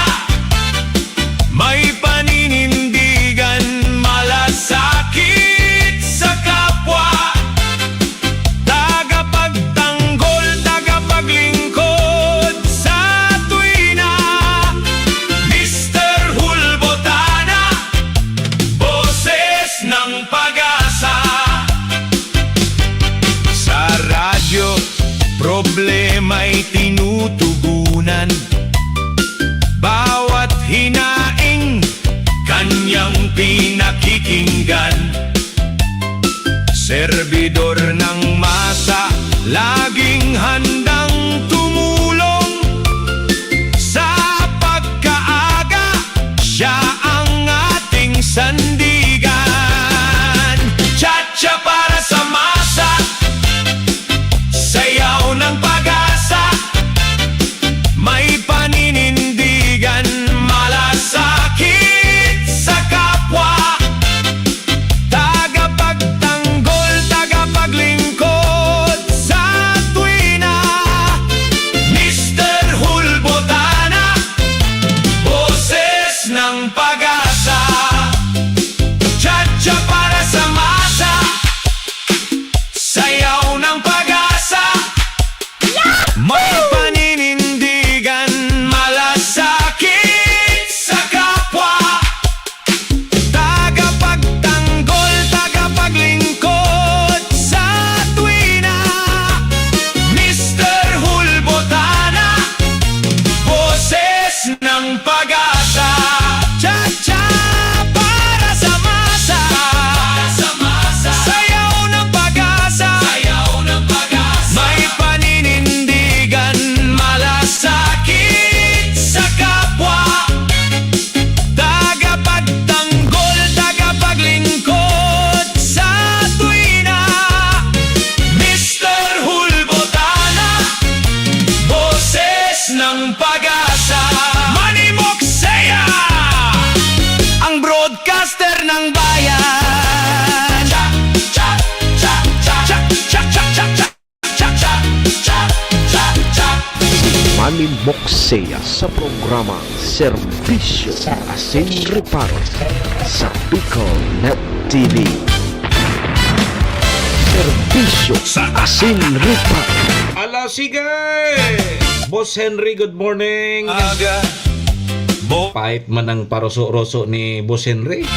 May paninindigan, malasakit sa kapwa. Tagapagtanggol, tagapaglingkod sa tuwina. Mister Hulbotana, boses ng pag-asa. Sa radyo, problema'y tinutugunan. Bawat hinaing kanyang pinakikinggan. Serbidor ng masa, laging handang tumulong. Sa pagkaaga, siya ang ating sandigan. Chatcha para sa masa, sayaw ng pag-asa. May paninindigan, malasakit sa kapwa. Tagapagtanggol, tagapaglingkod sa tuwina. Moksea sa programa Serbisyo Asin Reparo sa Bicol Net T V. Serbisyo Asin Reparo. Ala, sige! Boss Henry, good morning. Aga. Bo- Pait man ang paroso-roso ni Boss Henry.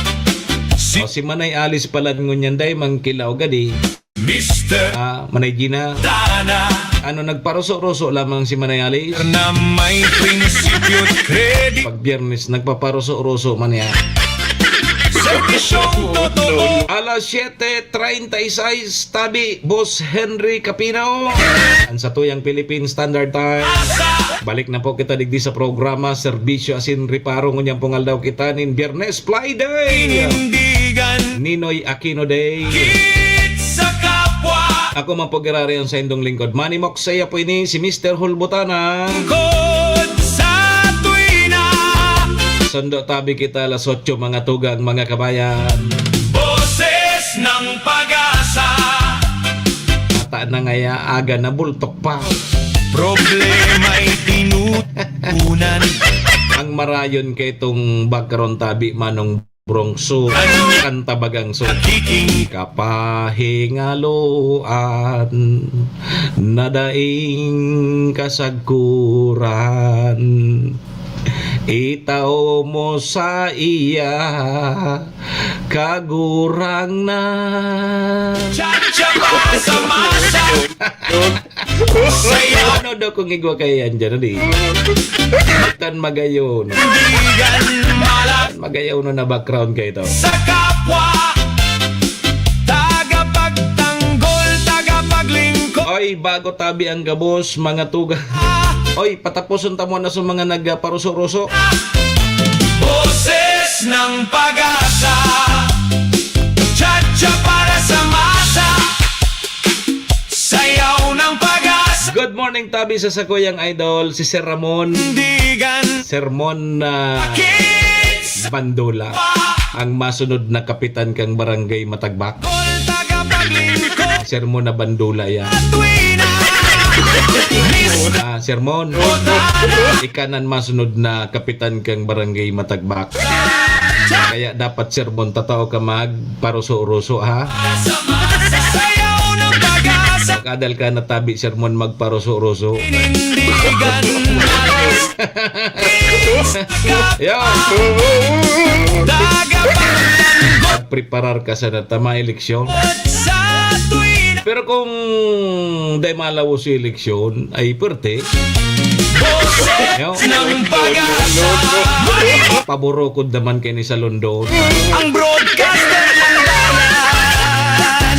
Si- O, si Manay Alice pala ngunyan, day, mangkilaw gadi. Mister Ah, Manay Gina. Dana. Ano, nagparoso-roso lamang si Manay Alice? Na may prinsipyo at credit. Pag Biyernes, nagpaparoso-roso man niya. Serbisyong totoo. Alas siyete treinta y seis, tabi, Boss Henry Capino. Ang satuyang Philippine Standard Time. Balik na po kita digdi sa programa, Serbisyo Asin Reparo. Ngunyan pong aldaw kita nin Biyernes, Fly Day. Panindigan. Ninoy Aquino Day. Sakit sa kapwa. Ako man po, girari, ang saindong lingkod, Manny Moksea po ini, si Mister Hulbutana. Lingkod sa tuwina. Sundo tabi kita alas otso, mga tugang, mga kabayan. Boses ng Pag-asa. Ata na ngaya, aga na, bultok pa. Problema'y tinutunan. Ang marayon kaitong background tabi, Manong Bronx, so, kanta bagang so. Kapahingaluan na daing kasagkuran. Itao mo sa iya, Kagurangnan. Cha-cha pa sa masa. Sayaw. Ano daw kung igwa kaya yan dyan, ano eh? Tan magayon. Bigan mala. Tan magayon na background kayo to. Sa kapwa. Tagapagtanggol, tagapaglingkod. Oy, bago tabi ang gabos, mga tuga. Oy, pataposon ta muna sa mga nagparuso-ruso. Boses ng Pag-asa. Cha-cha para sa masa. Sayaw ng Pag-asa. Good morning, tabi sa sakuyang idol, si Sir Ramon. Digan. Sermon na Kids. Bandula. Ang masunod na kapitan kang Barangay Matagbak. Sermon na bandula yan. Ah, sermon. Ika nan masunod na kapitan kang Barangay Matagbak. Kaya dapat sermon, tatao ka magparuso-ruso, ha? Pag-adal ka na tabi, sermon, magparuso-ruso. Yo! Magpreparar ka sana ta maeleksyon. Pero kung dai malawos sa eleksyon, ay pwerte. Yo. Paborokod naman kay ni sa London. Ang broadcaster ng bayan.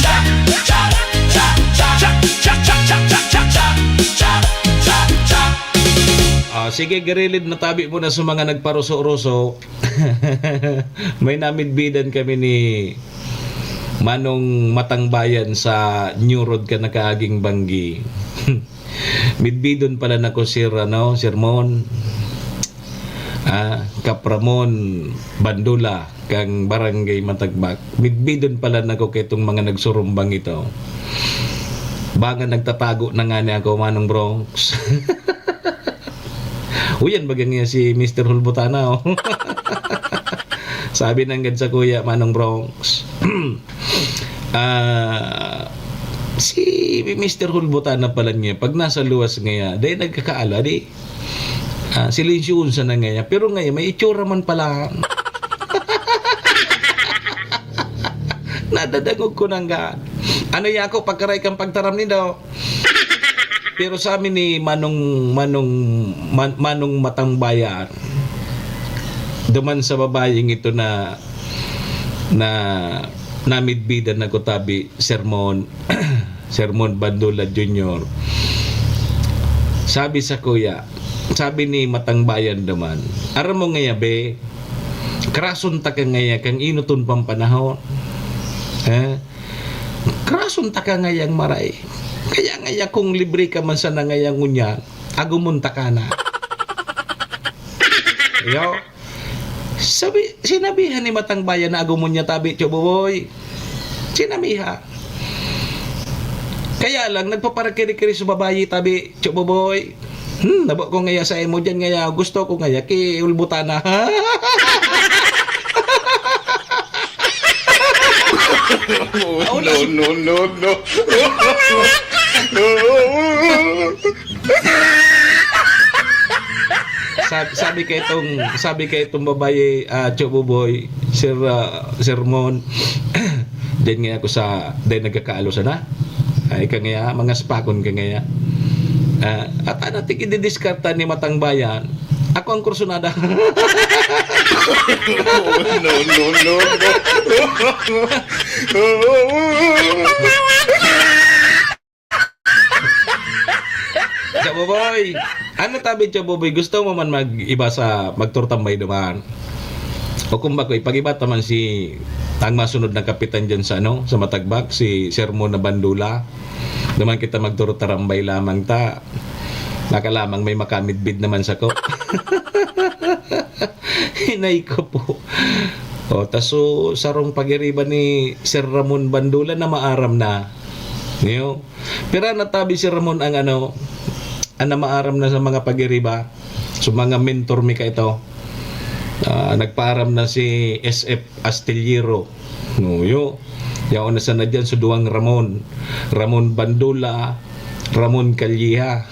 Ah, sige, girilid na tabi mo na sa mga nagparuso-ruso. May namidbidan kami ni Manong Matangbayan sa New Road kan nakaaging banggi. Midbidon pala nako, Sir, ano, Sir Mon. Ah, Kapramon Bandula, kang Barangay Matagbak. Midbidon pala nako kay itong mga nagsurumbang ito. Baka nagtatago na nga niya ako, Manong Bronx. Uyan, baga niya si Mister Hulbutana, oh. Sabi nanggad sa kuya, Manong Bronx. Ah, si Mister Hulbutana pala niya, pag nasa luwas ngaya, dahil nagkakaala, di, ah, silensyuon sa na ngaya. Pero ngayon, may itsura man pala. Nadadangog ko nang ga-, ano ya ako, pagkaray kang pagtaram nindo. Pero sa amin ni Manong, Manong, Man-, Manong Matangbayan, duman sa babayeng ito na, na namidbidan na ko tabi, sermon, sermon Bandula Junior. Sabi sa kuya, sabi ni Matangbayan duman, "Aram mo ngaya, be, krason ta ka ngaya kang inoton pang panahon." Eh? Krason ta ka ngayang maray. Kaya ngaya kung libre ka man sana ngayang ngunyan, agumon ta ka na. Yo. Sabi, sinabihan ni Matangbayan na agumon niya tabi, Choboboy. Sinabihan. Kaya lang, nagpaparakiri-kiri sa babayi tabi, Choboboy. Hmm, nabo ko ngaya sa imo diyan ngaya, gusto ko ngaya kiulbutan na. Oh, no, no, no, no. Sab-, sabi kay itong, sabi kay itong babae, ah, Chobo Boy, Sir, ah, Sermon, diyan ngaya ako sa, diyan nagkakaalo sana. Ay, ka ngaya, mga spakon ka ngaya. Ah, at ano, tigididiskarta ni Matang Bayan, ako ang kursunada. No, no, no, no. Chobo Boy! Ano tabi, Chobo Boy? Gusto mo man mag-iba sa magturtambay duman? O kung bako, ipag-iba ta man si, ang masunod na kapitan dyan sa, ano, sa Matagbak, si Sermon na Bandula. Duman kita magturtarambay lamang ta. Baka lamang may makamidbid naman sako. Hinay ko po. O, ta so, sarong pagiriba ni Sir Ramon Bandula na maaram na. Niyo? Pira na tabi si Ramon ang ano, ang namaaram na sa mga pagiriba. So, mga mentor mi ka ito. Ah, nagpaaram na si S F Astillero. No, yo. Yaon na sana dyan, so duwang Ramon. Ramon Bandula, Ramon Calleja.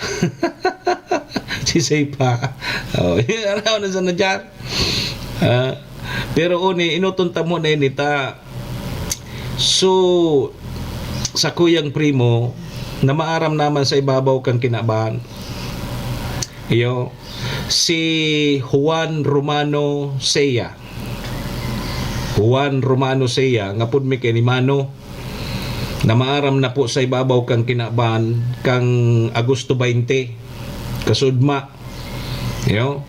Si Seipa. Oh, yaon na sana dyan. Ah, pero uni, inuton ta mo na ini ta. So, sa kuyang primo, na maaram naman sa ibabaw kan kinaban, iyo, si Juan Romano Seiya. Juan Romano Seiya, nga pud mi kay ni Mano, na maaram na po sa ibabaw kan kinaban kang Agosto twenty, kasudma. Yo,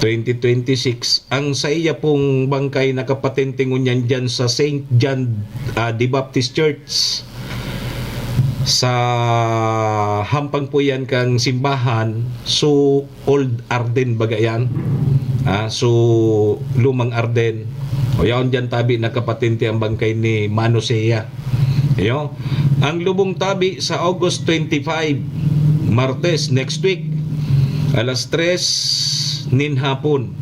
twenty twenty-six, ang saiya pong bangkay nakapatente ngunyan dyan sa Saint John, ah, the Baptist Church. Sa hampang po yan kang simbahan, so Old Arden baga yan. Ah, so Lumang Arden. O yaon dyan tabi nakapatente ang bangkay ni Mano Seiya. Iyo. Ang lubong tabi sa August twenty-five, Martes, next week, alas tres nin hapon.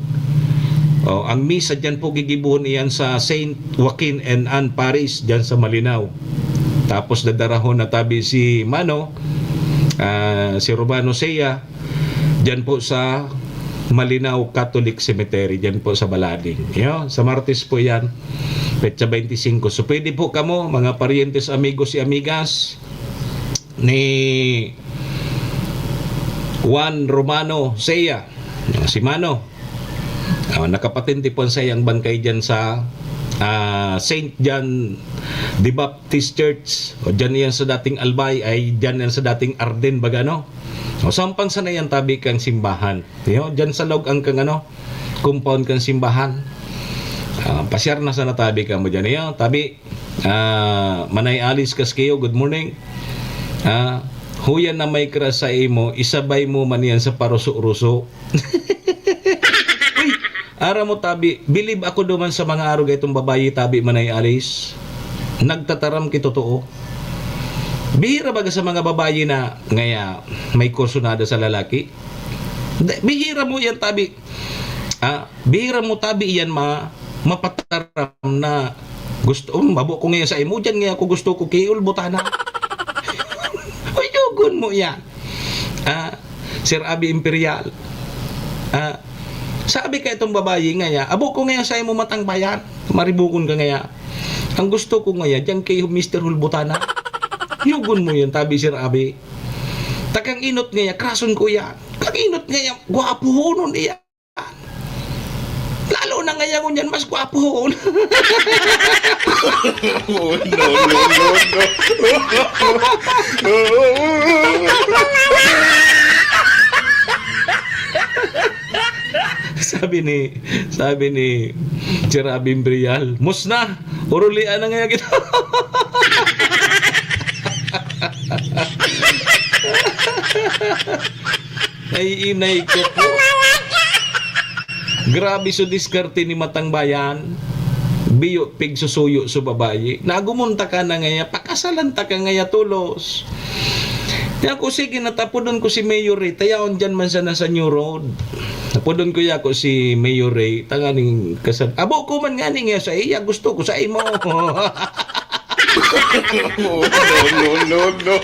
O, ang misa dyan po gigibuhon iyan sa Saint Joaquin and Anne Parish, dyan sa Malinao. Tapos dadarahon na tabi si Mano, ah, si Romano Seiya, dyan po sa Malinao Catholic Cemetery, dyan po sa Balading. Iyo, sa Martes po yan. Petsa twenty-five. So, pwede po kamo, mga paryentes, amigos y amigas ni Juan Romano Seiya, si Mano. Ah, nakapatente po ang saiyang bangkay dyan sa, ah, Saint John the Baptist Church. O dyan yan sa dating Albay, ay dyan yan sa dating Arden, baga, no? O sampang sana yan tabi kang simbahan. Yo, dyan sa log ang kang ano, compound kang simbahan. Ah, pasyar na sana tabi kamo dyan. Iyo, tabi, ah, Manay Alice Casqueo, good morning. Ah, huyan na may crush sa imo, isabay mo man yan sa paruso-ruso. Uy, aram mo tabi, bilib ako duman sa mga arog itong babayi tabi, Manay Alice. Nagtataram ki totoo. Bihira baga sa mga babayi na ngaya may kursunada sa lalaki. Di, bihira mo yan tabi. Ah, bihira mo tabi iyan ma-, mapataram na gusto, um, mabo ko ngayon sa imo, diyan ngayon ako gusto ko kiulbutana. Uyugon mo yan. Ah, Sir Abi Imperial. Ah, sabi ka itong babayi ngaya, abo ko ngayon sa imo matang bayan, maribukon ka ngaya. Ang gusto ko ngaya, diyan kay Mister Hulbutana. Yugon mo yan, tabi Sir Abi. Takang inot ngaya, krason ko yan. Kang inot ngaya, gwapohonon iya. Lalo na ngaya ngunyan, mas gwapohon. Oh, no, no, no, no. Sabi ni, sabi ni Cherubim Brial, "Mus na, urulian na ngaya kita." Ay, inay ko po. Grabe so diskarte ni matang bayan. Biyo, pigsusuyo so babayi. Nagumunta ka na ngaya, pakasalan ta ka ngaya tolos. Ako, sige, natapodon ko si Mayor Ray. Tayaon dyan man sana sa New Road. Tapodon ko ya ko si Mayor Ray. Tanganing kasad-, abo ko man nga ni nga sa iya, gusto ko sa imo. No, no, no, no.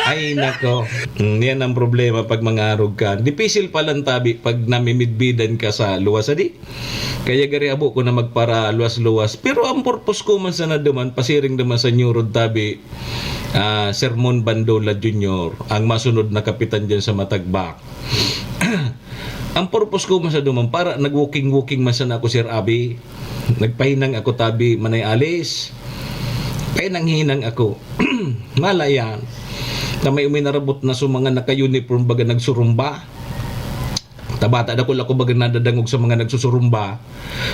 Ay, nako. Mm, yan ang problema pag mangarog ka. Dipisil pa lang tabi pag namimidbidan ka sa luwas, adi? Kaya gari abo ko na magparaluwas-luwas. Pero ang purpose ko man sana duman, pasiring duman sa New Road tabi, ah, Sermon Bandola Junior, ang masunod na kapitan dyan sa Matagbak. Ang purpose ko man sa duman, para nag-walking-walking man sana ako, Sir Abi. Nagpahinang ako tabi, Manay Alice. Pahinang-hinang ako. Mala yan. Na may uminarabot na sa mga naka-uniform baga nagsurumba. Tabata, dakul ako baga nadadangog sa mga nagsusurumba.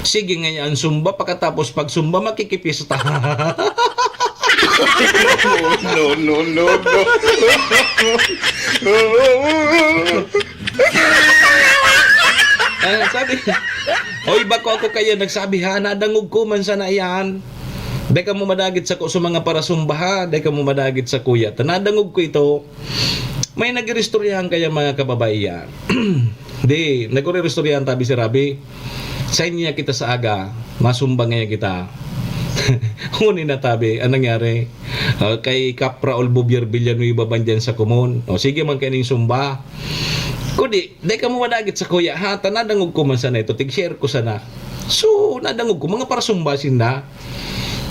Sige nga yan, sumba. Pakatapos pag sumba, makikipista. No, no, no, no. Ah, sabi, "Oy, bako ako kayo," nagsabi ha, "nadangog ko man sana yan. Dai ka mo madagit sa ko sa mga parasumba ha, dai ka mo madagit sa kuya. Ta nadangog ko ito." May nag-iristoryahan kaya mga kababaihan. Di, nag-iristoryahan tabi si Rabi. Sa inyo kita sa aga, masumba ngayon kita. Huni na tabi, anong nangyari? Ah, kay Kap Raul Bubier Villanueva man dyan sa Kumon. O, sige man kayo ning sumba. Kundi, dai ka mo madagit sa kuya, ha? Ta nadangog ko man sana ito, tig-share ko sana. So, nadangog ko, mga parasumba sinda.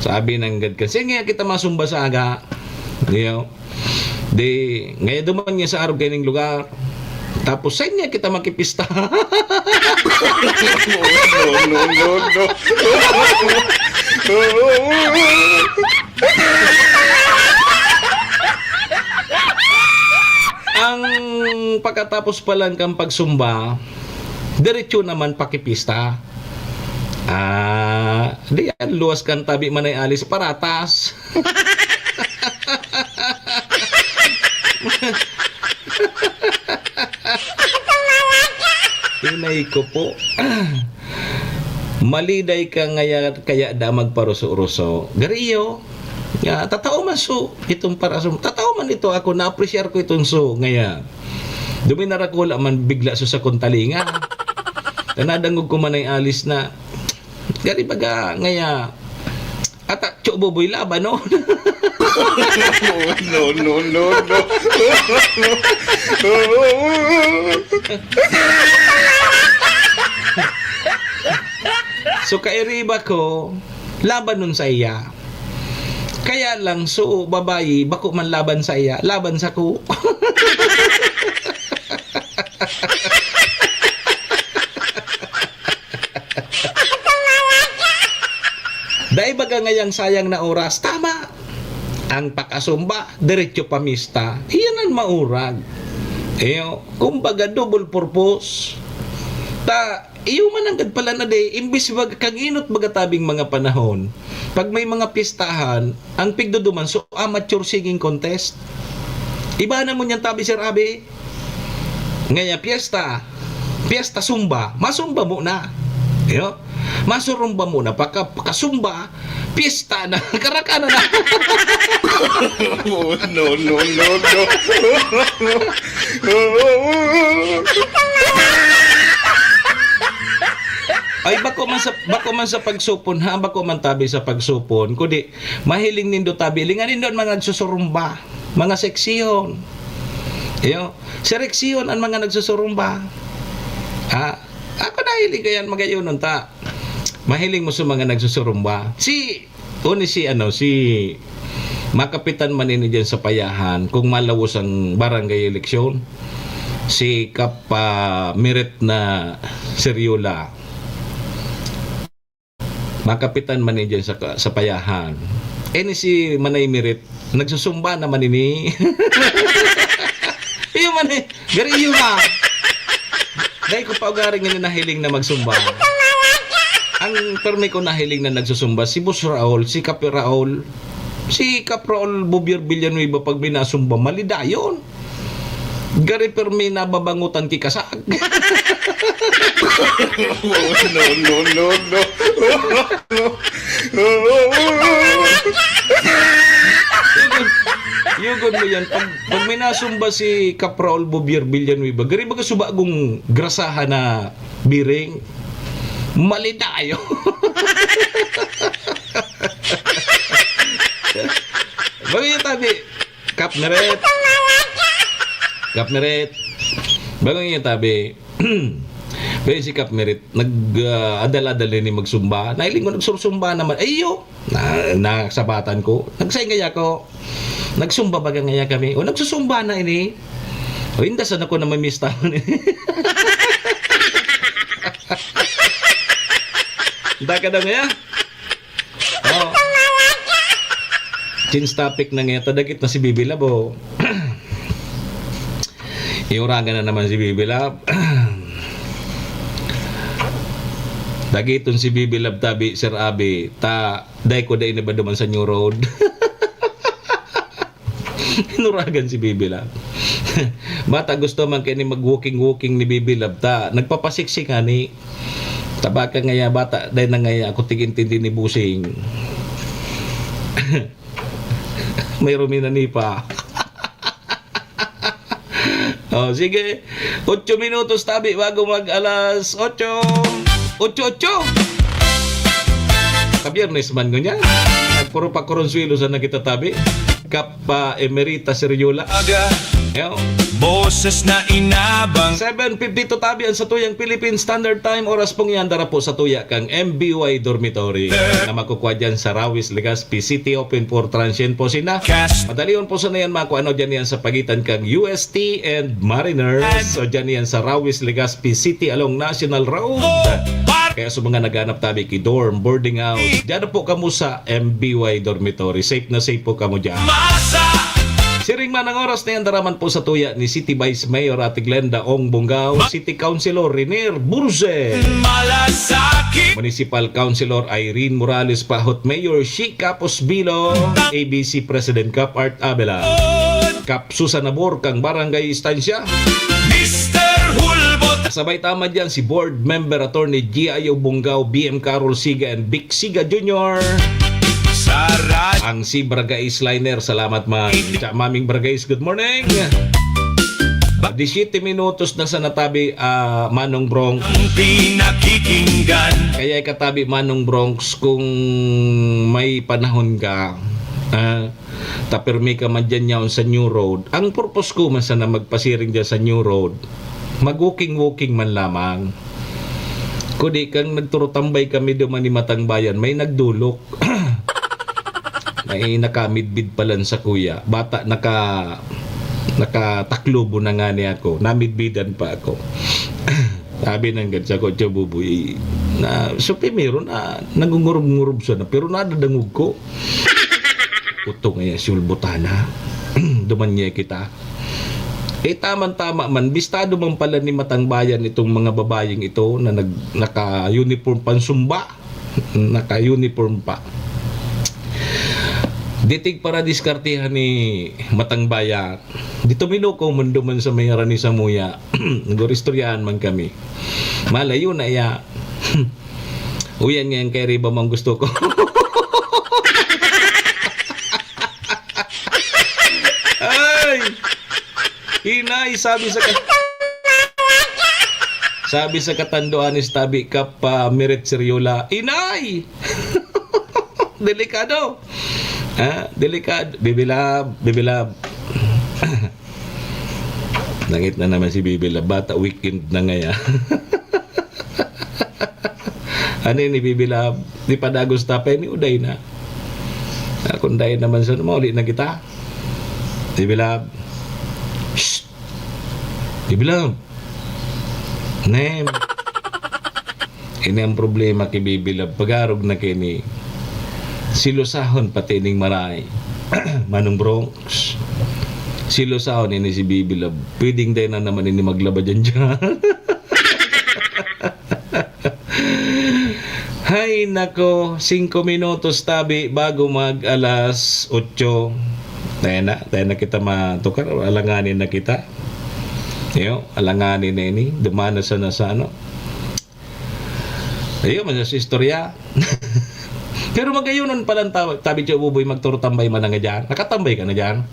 Sabi ng gad ka, "Sige, kita masumba sa aga." Di, oh. Di, ngayon duman niya sa arog kaining lugar. Tapos, "Sa inyo kita makipista." No, no, no, no. Ang pagkatapos pa lang kang pagsumba, diretso naman pakipista. Ah, di yan, luwas kan tabi Manay Alice, paratas. Inay ko po. Maliday ka ngaya, kaya da magparuso-ruso. Gariyo, nga, tatao man so, itong paraso. Tatao man ito ako, na-appreciate ko itong so, ngaya. Duminarakula man bigla so sa kong talinga. Tanadangog ko man ay alis na. Gari baga, ngaya. Ata, Cho Boboy laban, no? No, no, no, no. So, kairiba ko, laban nun sa iya. Kaya lang, so, babayi, bako man laban sa iya, laban sa ko. Dai baga ngayang sayang na oras, tama. Ang pakasumba, diretso pa mista. Iyan ang maurag. Iyo, kumbaga, double purpose. Ta, iyo man ang gad pala na di, imbis baga kang inot baga tabing mga panahon, pag may mga pistahan, ang pigduduman, so amateur singing contest. Iba na mo niyan tabi, Sir Abi. Ngaya, piyesta. Piyesta sumba. Masumba mo na. Yo? Masurumba mo na. Pagka, pagkasumba, piyesta na. Karakana na. No, no, no, no. Ay, bako man sa, bako man sa pagsupon, ha? Bako man tabi sa pagsupon. Kundi, mahiling nindo tabi. Lingan nindo ang mga nagsusurumba. Mga seksyon. Iyo. Sereksyon ang mga nagsusurumba. Ha? Ako nahiling ko yan, magayonon ta. Mahiling mo sa mga nagsusurumba. Si, o ni si, ano, si makapitan man ini dyan sa Payahan, kung malawos ang barangay eleksyon, si Kap, ah, Miret na Seryola. Makapitan man ni dyan sa, sa Payahan. Eh, ni si Manay Mirit, nagsusumba naman ini. Iyo man eh. Gari iyo ba? Dahil ko pa ugaring ini nahiling na magsumba. Ang permi ko nahiling na nagsusumba, si Boss Raul, si Kape Raul, si Kap Raul Bubier Villanueva pag binasumba, malidayon. Gari permi nababangutan ki kasag. No, no, no, no. Yugod, yugod mo yan. Pag, pag may nasumba si Kap Raul Bouvier Villanueva, gari baga subagong grasahan na biring. Mali tayo. Bagay yung tabi. Kap Meret. Kap Meret. Bagay yung tabi. Pero si Kap Meret, nag, ah, adal-adal rin yung magsumba. Nailing ko, nagsursumba naman. Ay, iyo. Na, nasabatan ko. Nagsay ngaya ko. Nagsumba baga ngaya kami. O, nagsusumba na ini. O, inda, saan ako na mamista mo ni? Inda ka daw ngaya? Oh. Change topic na ngaya. Tadagit na si Bibi Lab, oh. Iuragan na naman si Bibi Lab. Dagiton si Bibi Lab tabi, Sir Abi, ta, dai ko dai na ba duman sa New Road? Inuragan si Bibi Lab. Bata gusto man kini mag-walking-walking ni Bibi Lab, ta, nagpapasiksik ani. Tabaka ngaya bata, dai na ngaya ako tig-intindi ni Busing. May ruminani pa. Oh, sige. Otso minutos tabi bago mag alas otso. Otso, otso. Kabiyernes man ngunyan. Nagpuro pa Coronsuelo sa nakita tabi. Kap, ah, Emerita Seriola. Aga. Yo. Boses na inabang. Seven fifty-two tabi ang satuyang Philippine Standard Time. Oras pong yan, dara po sa tuya kang M B Y Dormitory na makukuha dyan sa Rawis, Legazpi City. Open for transient po sina. Madalion po sana yan, makuha ano dyan yan sa pagitan kang U S T and Mariners. So dyan yan sa Rawis, Legazpi City along National Road. Kaya sa mga naghanap tabi ki dorm, boarding house, dyan po kamo sa M B Y Dormitory. Safe na safe po kamo dyan. Siring man ang oras na yan, dara man po sa tuya ni City Vice Mayor Ate Glenda Ong Bongao, City Councilor Renier Burze, Municipal Councilor Irene Morales Pahot, Mayor Shi Capos Bilo, A B C President Cap Art Abela, Cap Susan Nabor kang Barangay Estancia. Mister Hulbot. Sabay tama dyan si Board Member Attorney G I O Bongao, B M Carol Siga and Vic Siga Junior. Ang si Bragais Liner, salamat man. Cha, Maming Bragais, good morning. Disyete minutos na sa natabi, ah, Manong Bronx. Ang pinakikinggan. Kaya ikatabi, Manong Bronx, kung may panahon ka, ah, tapirmi ka man dyan yaon sa New Road. Ang purpose ko man sana magpasiring dyan sa New Road, mag-walking-walking man lamang. Kudi kang nagturutambay kami duman ni Matang Bayan, may nagdulok. May nakamidbid palan sa kuya. Bata naka-, nakataklobo na nga ni ako. Namidbidan pa ako. Sabi ng gad sa kotse, bubuy, na, so, primero na, nangungurub-ngurub siya na, pero nadadangog ko. Utong ay sulbutana. Duman niya kita. Eh, tama-tama man, bistado man pala ni Matang Bayan itong mga babayeng ito na nag-, naka-uniform pansumba. Naka-uniform pa. Ditig para diskartihan ni Matang Bayan. Dito minuko, mundo man sa may harani sa muya. Nagoristoryaan man kami. Malayo na iya. Uyan ngayon kay Riba mang gusto ko. Ay! Inay, sabi sa ka-, sabi sa katandoan ni Stabi Kap, ah, Miret Seriola, "Inay!" Delikado. Ha? Delikado. Bibilab, bibilab. Nangit na naman si Bibilab. Bata, weekend na ngaya. Ano ni Bibilab? Di pa dagos tapay ni uday na. Ah, kung dahil naman sa mauli na kita. Bibilab. Shh! Bibilab. Nem. Ini ang problema ki Bibilab. Pag-arog na kini, silusahon pati ning maray. Manong Bronx. Silusahon ini si Bibilab. Pwedeng dai na naman ini maglaba dyan dyan. Hay nako, singko minutos tabi bago mag alas otso. Tayo na, tayo na kita matukar, alanganin na kita. Yo, alanganin na ini, dumana sa nasa ano. Ayun, man sa istorya. Pero magayonon pa lang ta-, tabi siya, Buboy, magturutambay man na nga dyan. Nakatambay ka na dyan.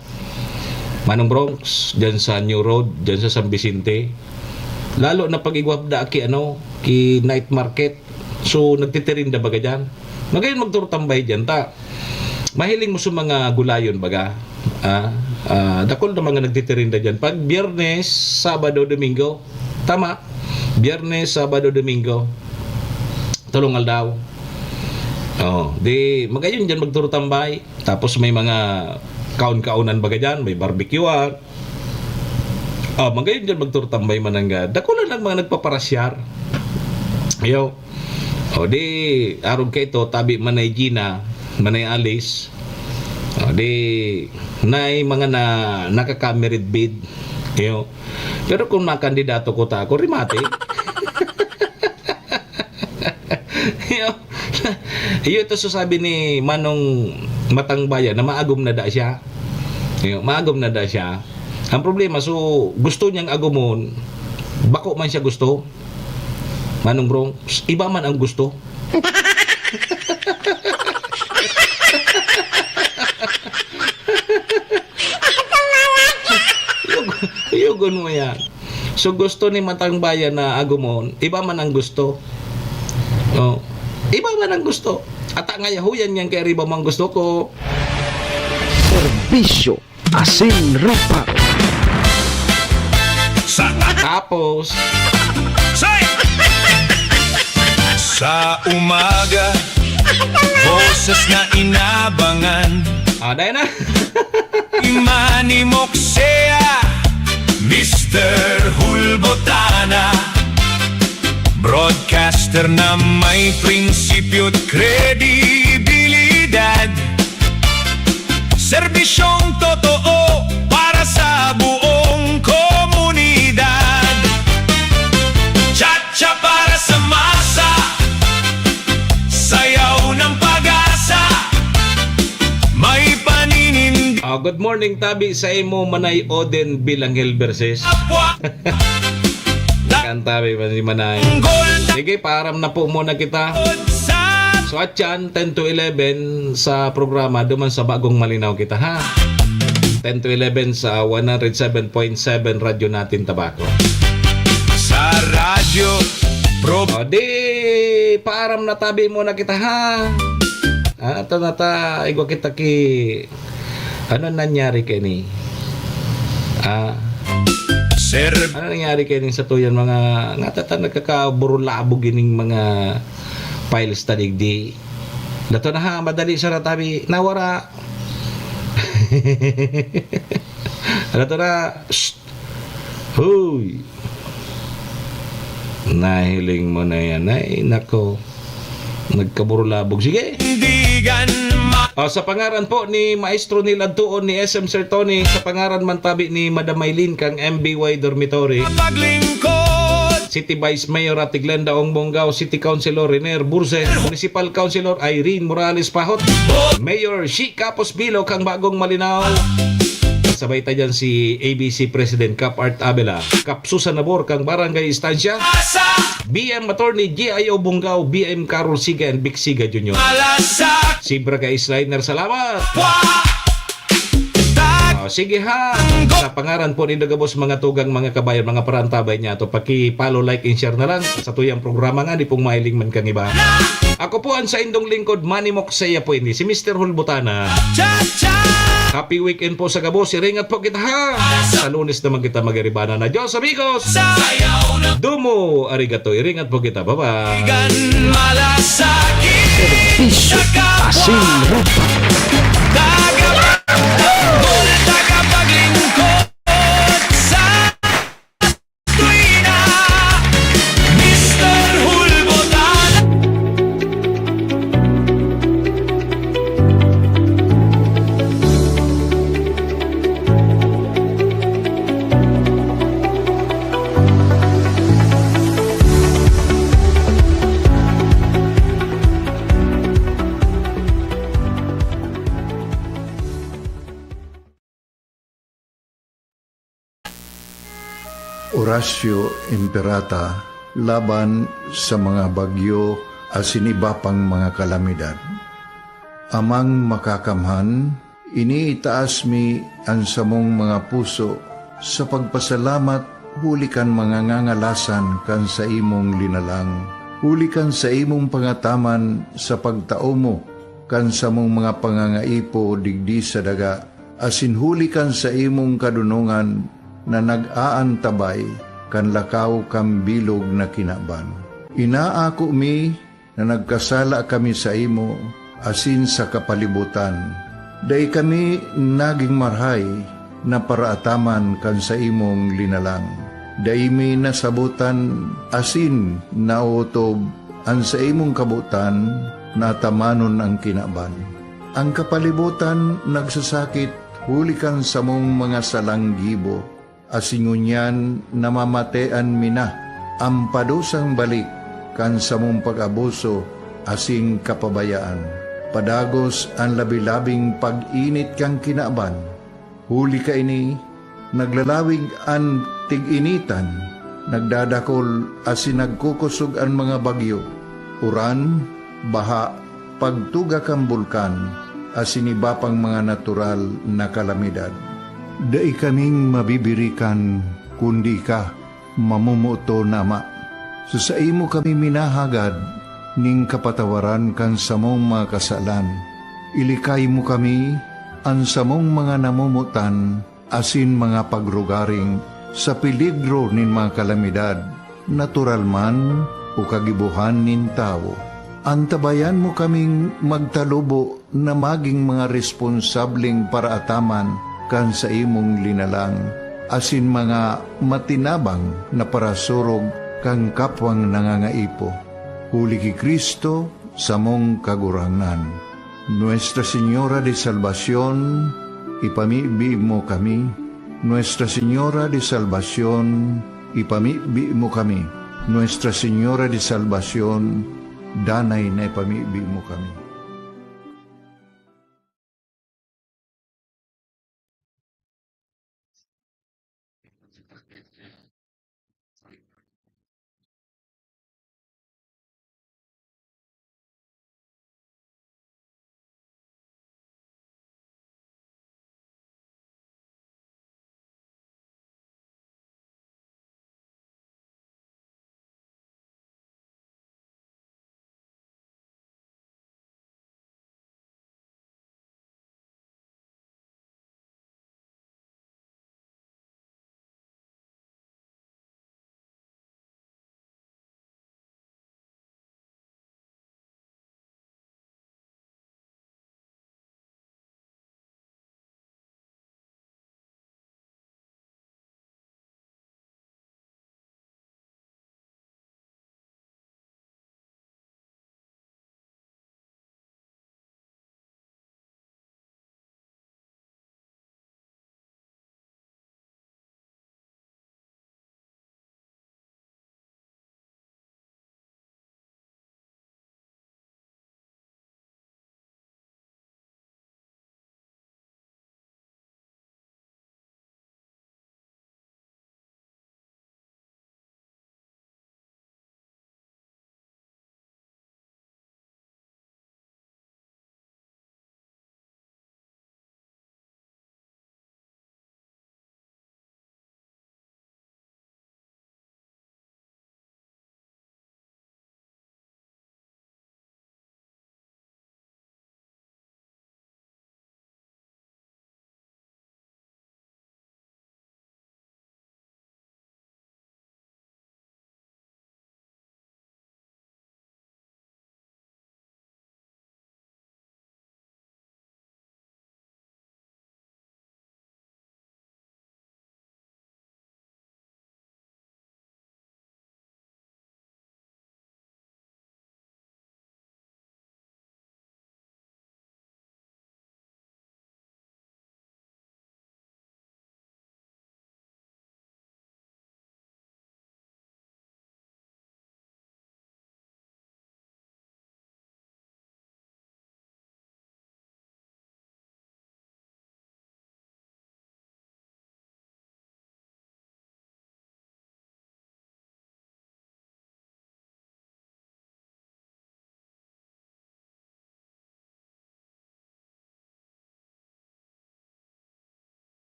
Manong Bronx, dyan sa New Road, dyan sa San Vicente. Lalo na pag igwapda ki, ano, ki night market. So, nagtitirinda baga dyan. Magayon magturutambay dyan, ta. Mahiling mo sa mga gulayon, baga. Ah, ah, dakul na mga nagtitirinda dyan. Pag Biyernes, Sabado, Domingo. Tama? Biyernes, Sabado, Domingo. Tulong aldaw. Oh, di magayon dyan magturutambay. Tapos may mga kaon-kaonan baga dyan, may barbecuean. Oh, magayon dyan magturutambay mananggad. Dakula lang mga nagpaparasyar. Yo. O di, arog ka ito, tabi Manay Gina, Manay Alice. O di, nay mga na, nakaka-merit bid. Yo. Pero kung makandidato ko ta ako, rimate. Yo. Iyo ito sasabi ni Manong Matangbayan na maagom na da siya. Yo, maagom na da siya. Ang problema, so, gusto niyang agumon, bako man siya gusto. Manong Bronx, iba man ang gusto. Yug-, yugon mo yan. So, gusto ni Matangbayan na agumon, iba man ang gusto. Oh, iba man ang gusto. At ang ayahuyan niyan kay Arriba mo ang gusto ko. Serbisyo asin rupa. Sa tapos, Say! Sa umaga, boses na inabangan. Ah, dahil na. Imani Moksea, Mister Hulbotana. Broadcaster na may prinsipyo't kredibilidad. Serbisyong totoo para sa buong komunidad. Cha-cha para sa masa, sayaw ng pag-asa, may paninindigan. Ah, good morning, tabi sa imo, Manay Oden Bilangel versus. Kantabi pa si Manay. Sige, paaram na po muna kita. So, atyan, ten to eleven sa programa, duman sa Bagong Malinaw kita, ha? Ten to eleven sa one oh seven point seven Radyo Natin Tabaco. Sa radyo, pro... O, di, paaram na tabi muna kita, ha? Ah, ito na ta, igwa kita ki... Ano nangyari kini? Ah, Sir, ano nangyari kini sa tuyan mga... Nga tata nagkakaburulabog ining mga files ta digdi. Dato na ha, madali sa natabi. Nawara. Dato na. Shh. Hoy. Nahiling mo na yan. Ay, nako. Nagkaburulabog. Sige. Tindigan ma- O, sa pangaran po ni Maestro Neil Adtuon ni S M Sir Tony, sa pangaran man tabi ni Madam Maylin kang M B Y Dormitory, Paglingkod City Vice Mayor Ate Glenda Ong Bongao, City Councilor Renier Burse, Municipal Councilor Irene Morales Pahot, Mayor Shi Capos Bilo kang Bagong Malinao. Sabay ta dyan si A B C President Cap Art Abela, Cap Susan Nabor kang Barangay Estancia, Sa B M Attorney G I O Bongao, B M Carol Siga and Vic Siga Junior. Malasakit Si Bragais Liner, salamat! Wa O, sige ha. Sa pangaran po ni Dagabos, mga tugang, mga kabayan, mga parantabay niya to, paki-follow, like, and share na lang sa tuyang programa nga, di pong mahiling man kang iba. Ako po ang sa indong lingkod, Manny Moksea po ini, si Mister Hulbutana. Cha-cha Happy weekend po sa gabos. Iringat po kita ha. Sa Lunes naman kita magaribana na. Diyos amigos. Sayaw na Dumo, arigato. Iringat po kita. Bye-bye. Malasakit Serbisyo asin rupa. Tagapagtanggol, tagapaglingkod sa tuwina, Mister Hulbotana. Horacio Imperata laban sa mga bagyo asin iba pang mga kalamidad. Amang Makakamhan, iniitaas mi an samong mga puso sa pagpasalamat huli kan mga ngangalasan kan saimong linalang, huli kan saimong pangataman sa pagtao mo kan samong mga pangangaipo digdi sa daga, asin huli kan saimong kadonongan na nag-aantabay kan lakaw kan bilog na kinaban. Inaako mi na nagkasala kami saimo asin sa kapalibotan. Dai kami nagin marahay na paraataman kan saimong linalang. Dai mi nasabotan asin naotob an saimong kabotan na atamanon an kinaban. An kapalibotan nagsasakit huli kan samong mga salang gibo, asin ngunyan namamatean mi na an padusang balik kan samong pag-abuso asin kapabayaan. Padagos an labi-labing pag-init kan kinaban. Huli kaini, naglalawig an tig-initan, nagdadakol asin nagkukosog an mga bagyo, uran, baha, pagtuga kan bulkan, asin iba pang mga natural na kalamidad. Dai kaming mabibirikan, kundi ika, mamomoton na Ama. Sa saimo kami minahagad nin kapatawaran kan samong mga kasalan. Ilikay mo kami, an samong mga namomotan asin mga pagrugaring, sa peligro nin mga kalamidad, natural man o kagibohan nin tawo. Antabayan mo kaming magtalubo na magin mga responsableng paraataman kan saimong linalang, asin mga matinabang na parasurog kan kapwang nangangaipo. Huli ki Cristo, samong Kagurangnan. Nuestra Señora de Salvacion, ipamibi mo kami. Nuestra Señora de Salvacion, ipamibi mo kami. Nuestra Señora de Salvacion, danay na ipamibi mo kami.